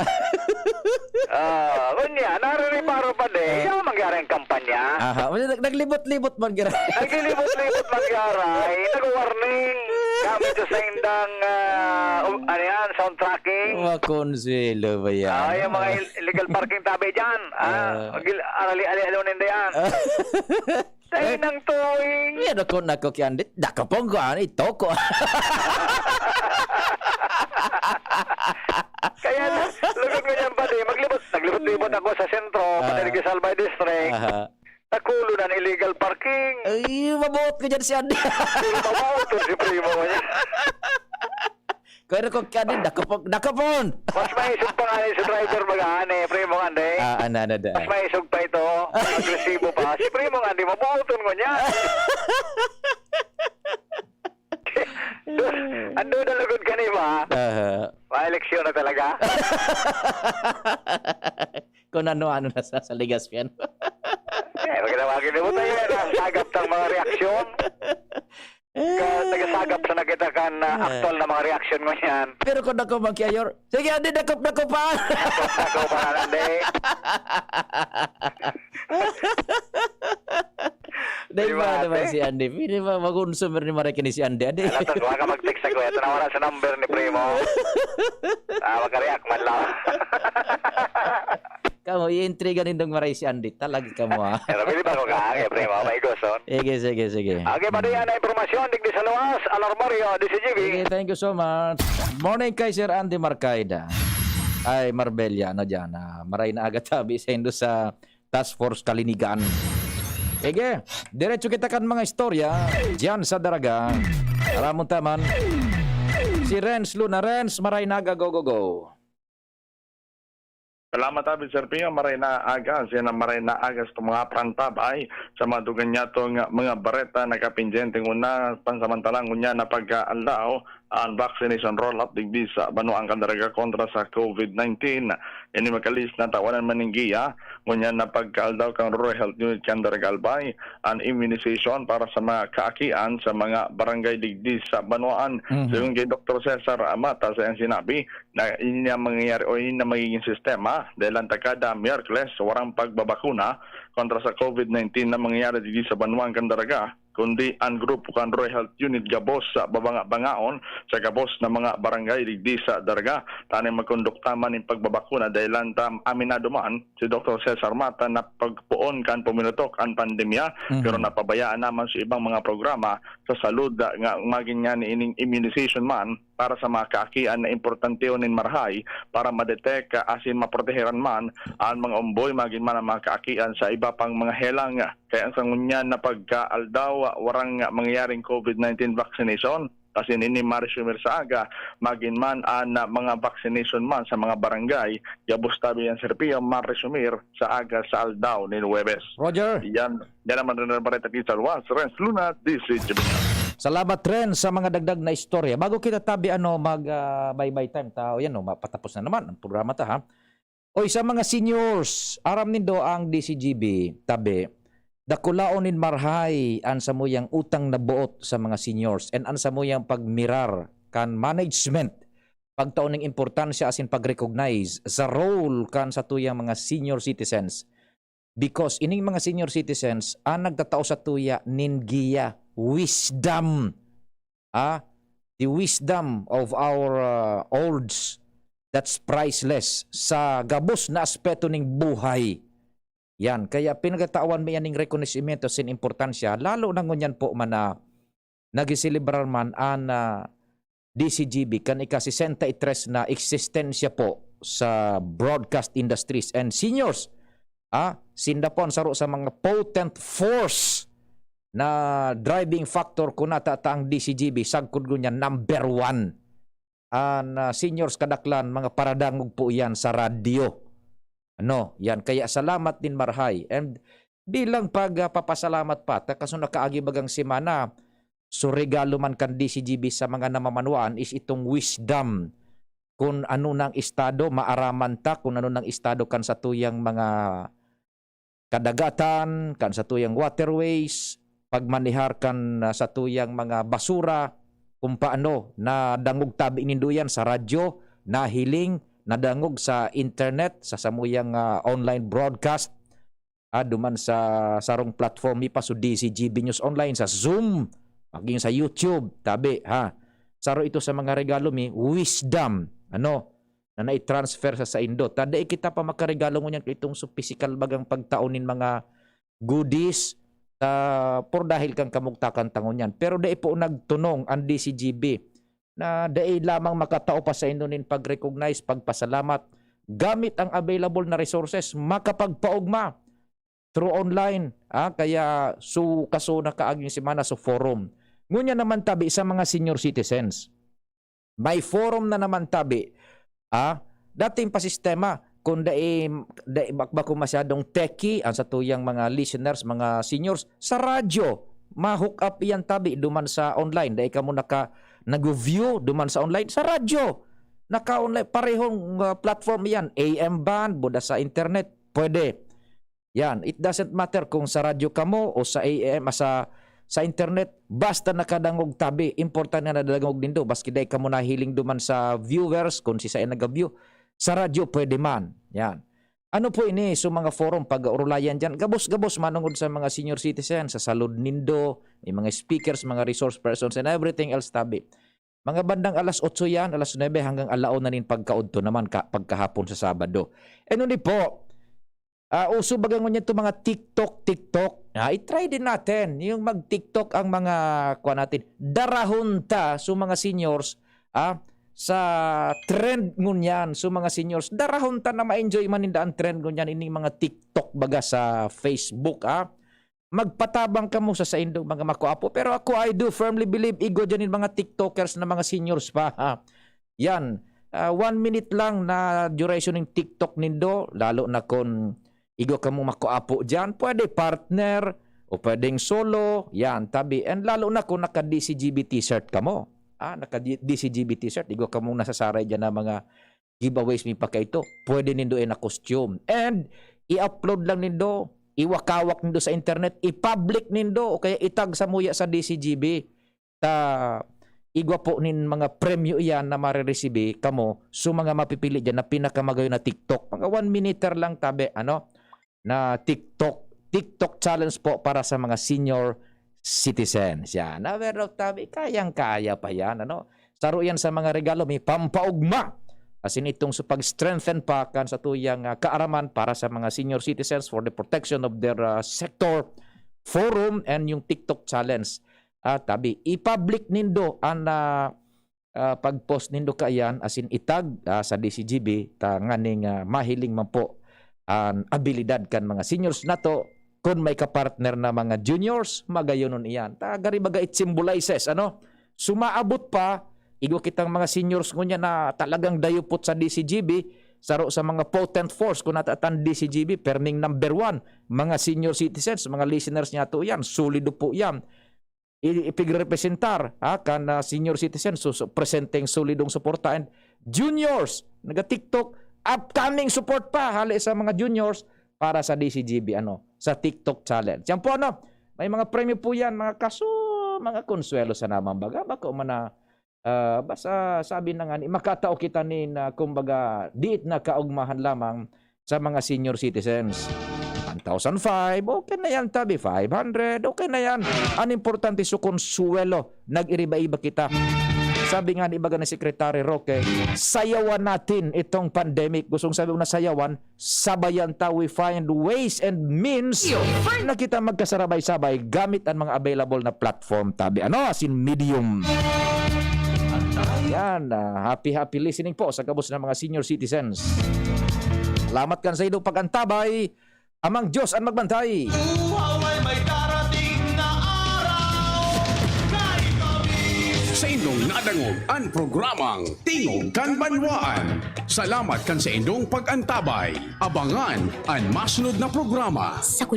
Ah, ngunyan, naririparo pa din. Ah. Yan ang mangyari ang kampanya. Aha. Wala, nag-, naglibot-libot man gira. Naglilibot-libot man gira. Eh, nag-warning. Gamit sa indang, ah, um, ano yan, sound tracking. Makonsuelo ba yan? Ah, yung mga il-, illegal parking tabi dyan. Ah, Ah. magil-, arali-ali-alo ninda yan. Ah. Tayo Eh, ng tuwing. Yan ako, nako, kiandit. Dako pong kuhaan, ito ko. Kaya na, lugod ko niyan, pati, maglibot, naglibot-libot ako sa sentro, Ah. pati Rizal by District. Aha. Nakulo na ang illegal parking. Ay, mabuot ko dyan si Andy. Pero mabuot ko si primo mo niya. Kaya na kong kiandit, dako pong, dako pong. Mas maisog pa nga ni si driver, baga, ni primo nga, Andy. Ah, ano, ano, da. Mas maisog pa ito. Agresibo pa. Si primo nga, Andy, mabuoton ko niya. Ando na lugod ka ni ba? Aha. May eleksyon na talaga. Kung ano-ano na sa, sa Legazpi, ano? Eh, magandang mga kinibutan yan. Ang sagap ng mga reaksyon. Ka-, nagasagap sa nakita kan, ah, Ah. aktual na mga reaksyon ngunyan. Pero kung ako magkiayor, sige, Andy, dakop-dakop pa. Dakop-dakop pa, Andy. Dahil Di ba, ba naman ate? Si Andy? Pwede ba mag-consumer ni Maray kini si Andy, Andy? Ano to? Huwag ka mag-text ako. Ito na wala sa number ni Primo. Ah, magka-react man lang. Kamo, iintriga nindong maray si Andy. Talaga kamo, ha? Pero pwede ba ako kaagi, Primo? May gusto. Sige, sige, sige. Okay, pati yan ang impormasyon. Digdi sa luwas, Alarmario, D C G B. Sige, thank you so much. Morning kay Sir Andy Marcaida. Ay, Marbella, ano dyan, ah, maray na aga tabi sa indo sa Task Force Kalinigan. Sige, diretso kita kan mga istorya dyan sa Daraga. Ramon Taman. Si Renz Luna. Renz, maray na aga, go, go, go. Salamat, Abi Serpio. Maray na aga. Siya na maray na aga sa mga pantabay sa mga dugan niya tong mga bareta nakapindyente nguna pansamantalang ngunyan na pagkaaldaw ang vaccination roll-up digdi sa banwaan kan Daraga kontra sa COVID nineteen. Ini makalis na tawanan maninggiya ngunyan na pagkaaldaw kan Rural Health Unit kan Daraga Albay ang immunization para sa mga kaakian sa mga barangay digdi sa banwaan. Mhm. Sigon kay Doktor Cesar Amata sa iyang sinabi, na ini na mangyayari o ini na magiging sistema dahil lang ta kada Miyerkules warang pagbabakuna kontra sa COVID nineteen na mangyayari digdi sa banwaan kan Daraga, kundi ang grupo kan Rural Health Unit gabos sa babanga-bangaon sa gabos na mga barangay digdi sa Daraga. Tanay magkondukta man in pagbabakuna dahil lang ta aminado man si Doktor Cesar Mata na pagpoon kan puminutok ang pandemya, Mhm. pero napabayaan naman sa ibang mga programa sa salud nga magin nga niining immunization man para sa mga kaakian na importante nin marahay para ma-detect asin maproteheran man ang mga omboy, magin man ang mga kaakian sa iba pang mga helang. Kaya ang sa ngunyan na pagkaaldaw, warang mangyayaring COVID nineteen vaccination. Asin ini maresumir sa aga, magin man ang mga vaccination man sa mga barangay, gabos tabi ang serbiyo maresumir sa aga sa aldaw nin Huwebes. Roger. Yan, yan naman rin ang bareta kita sa luwas. Renz Luna, D C G B. Salamat rin sa mga dagdag na istorya. Bago kita tabi, ano, mag, ah, bye-bye time ta. O yan, no, mapatapos na naman ang programa ta, ha? Oy, sa mga seniors, aram nindo ang D C G B, tabi, dakulaon nin marhay an samuyang utang na boot sa mga seniors and an samuyang pagmirar kan management, pagtao ning importansya asin pag-recognize sa role kan satuyang mga senior citizens. Because ining mga senior citizens an nagtatao satuya nin giya, wisdom. Ah, the wisdom of our, ah, olds, that's priceless sa gabos na aspeto ning buhay. Yan, kaya pinagtatawan mi yan ning rekonosimento sin importansya, lalo na ngunyan po man na nagseselebrar man an, ah, D C G B kan ika-sesenta y tres na eksistensya po sa broadcast industries and seniors. Ah, sinda po an saro sa mga potent force na driving factor kun nata ta ang D C G B, sagkod ngunyan, number one. An, ah, seniors kadaklan, mga paradangog po iyan sa radyo. Ano, yan. Kaya salamat nin marhay. And bilang pag, ah, papasalamat pa, ta kaso nakaagi bagang semana, so regalo man kan D C G B sa mga namamanwaan is itong wisdom. Kun ano nang estado, maaraman ta kun ano nang estado kan satuyang mga kadagatan, kan satuyang waterways, pagmanehar kan, ah, satuyang mga basura, kung paano. Nadangog tabi nindo yan sa radyo, nahiling, nadangog sa internet, sa samuyang, ah, online broadcast. Ah, duman sa sarong platform mi pa, so D C G B News Online, sa Zoom, maging sa YouTube, tabi, ha. Saro ito sa mga regalo mi, wisdom, ano, na nai-transfer sa saindo. Ta dai kita pa makaregalo ngunyan kay itong so pisikal bagang pagtao nin mga goodies, ta, por dahil kan kamugtakan ta ngunyan. Pero dai po nagtunong an D C G B na dai lamang makatao pa saindo nin pag-recognize, pagpasalamat, gamit ang available na resources, makapagpaogma through online, ah, kaya su-, kaso nakaaging semana sa forum. Ngunyan naman tabi sa mga senior citizens. May forum na naman tabi, ah, dating pa sistema, kung dai, dai, bak-, bako masyadong techie ang satuyang mga listeners, mga seniors, sa radyo, ma-hook up iyan tabi duman sa online. Dai kamo naka, nag-view duman sa online, sa radyo. Naka-online, parehong, ah, platform iyan, A M band, buda sa internet, pwede. Yan, it doesn't matter kung sa radyo kamo o sa A M, sa, sa internet, basta nakadangog tabi, importante na nadangog nindo, maski dai kamo nahiling duman sa viewers, kung si saen naga-view, sa radyo pwede man. Yan. Ano po ini? So, mga forum, pag-aurulayan diyan, gabos-gabos manongod sa mga senior citizen, sa salud nindo, may mga speakers, mga resource persons, and everything else, tabi. Mga bandang alas otso yan, alas nuebe hanggang ala una nin pagkaudto naman ka, pagkahapon sa Sabado. And uni po, ah, uso baga ngunyan itong mga TikTok, TikTok. Ah, i-try din natin yung mag-TikTok ang mga, kuwan natin. Darahon ta, so mga seniors, ah, sa trend ngunyan, so mga seniors, darahon ta na ma-enjoy man ninda ang trend ngunyan, ining mga TikTok baga sa Facebook, ah. Magpatabang kamo sa saindong mga makaapo. Pero ako, I do firmly believe, igwa dyan yung mga TikTokers na mga seniors pa, ha. Yan. Ah, one minute lang na duration ng TikTok nindo, lalo na kung igwa kamo makaapo dyan, pwede partner o pwedeng solo, yan, tabi. And lalo na kung naka-D C G B t-shirt kamo. Ah, naka-D C G B t-shirt, igwa kamo nasasaray dyan na mga giveaways mi pa kaito. Pwede nindo na costume. And i-upload lang nindo, iwakawak nindo sa internet, i-public nindo, o kaya itag samuya sa D C G B. Ta igwa po nin mga premyo iyan na mariresibi kamo, so mga mapipili dyan na pinakamagayon na TikTok. Mga one minuter lang tabi, ano, na TikTok, TikTok challenge po para sa mga senior citizens. Yan. Aware daw tabi, kayang-kaya pa yan, ano? Saro yan sa mga regalo, may pampaugma. Asin itong sa pag-strengthen pa kan satuyang, ah, kaaraman para sa mga senior citizens for the protection of their, ah, sector, forum, and yung TikTok challenge. Ah, tabi, i-public nindo an, ah, ah, pag-post nindo kaiyan, asin itag, ah, sa D C G B, ta nganing, ah, mahiling man po an abilidad kan mga seniors nato. Kun may kapartner na mga juniors, magayonon iyan. Ta gari baga it symbolizes, ano? Sumaabot pa, igwa kitang mga seniors ngunyan na talagang dayupot sa D C G B, saro sa mga potent force kun natatan D C G B, perming number one, mga senior citizens, mga listeners niyato iyan, solido po iyan. i-, ipigrepresentar, ha, kan, ah, senior citizen, so, so, presenteng solidong suporta, and juniors, naga-TikTok, upcoming support pa, hali sa mga juniors, para sa D C G B, ano, sa TikTok challenge. Yan po, ano, may mga premyo po yan, mga kaso, mga konsuelo sa naman baga, bako man na, ah, basta sabi na nga ni, makatao kita ni na, kumbaga, diit na kaugmahan lamang sa mga senior citizens. One thousand five, okay na yan, tabi, five hundred, okay na yan. Ang importante, su konsuelo, nag-iriba-iba kita. Sabi nga ni ibaga ni Secretary Roque, sayawan natin itong pandemic. Gustong sabi ko na sayawan, sabayan ta, we find ways and means na kita magkasarabay-sabay gamit ang mga available na platform, tabi. Ano, asin medium. Yan, ah, happy, happy listening po sa gabos ng mga senior citizens. Salamat kan sa idong pag-antabay. Amang Diyos ang magbantay. Uhaw ay may darating na araw. Kay kami. Sa indong nadangog ang programang Tingog kan Banwaan. Salamat kan sa indong pag-antabay. Abangan an masunod na programa. Sa kulog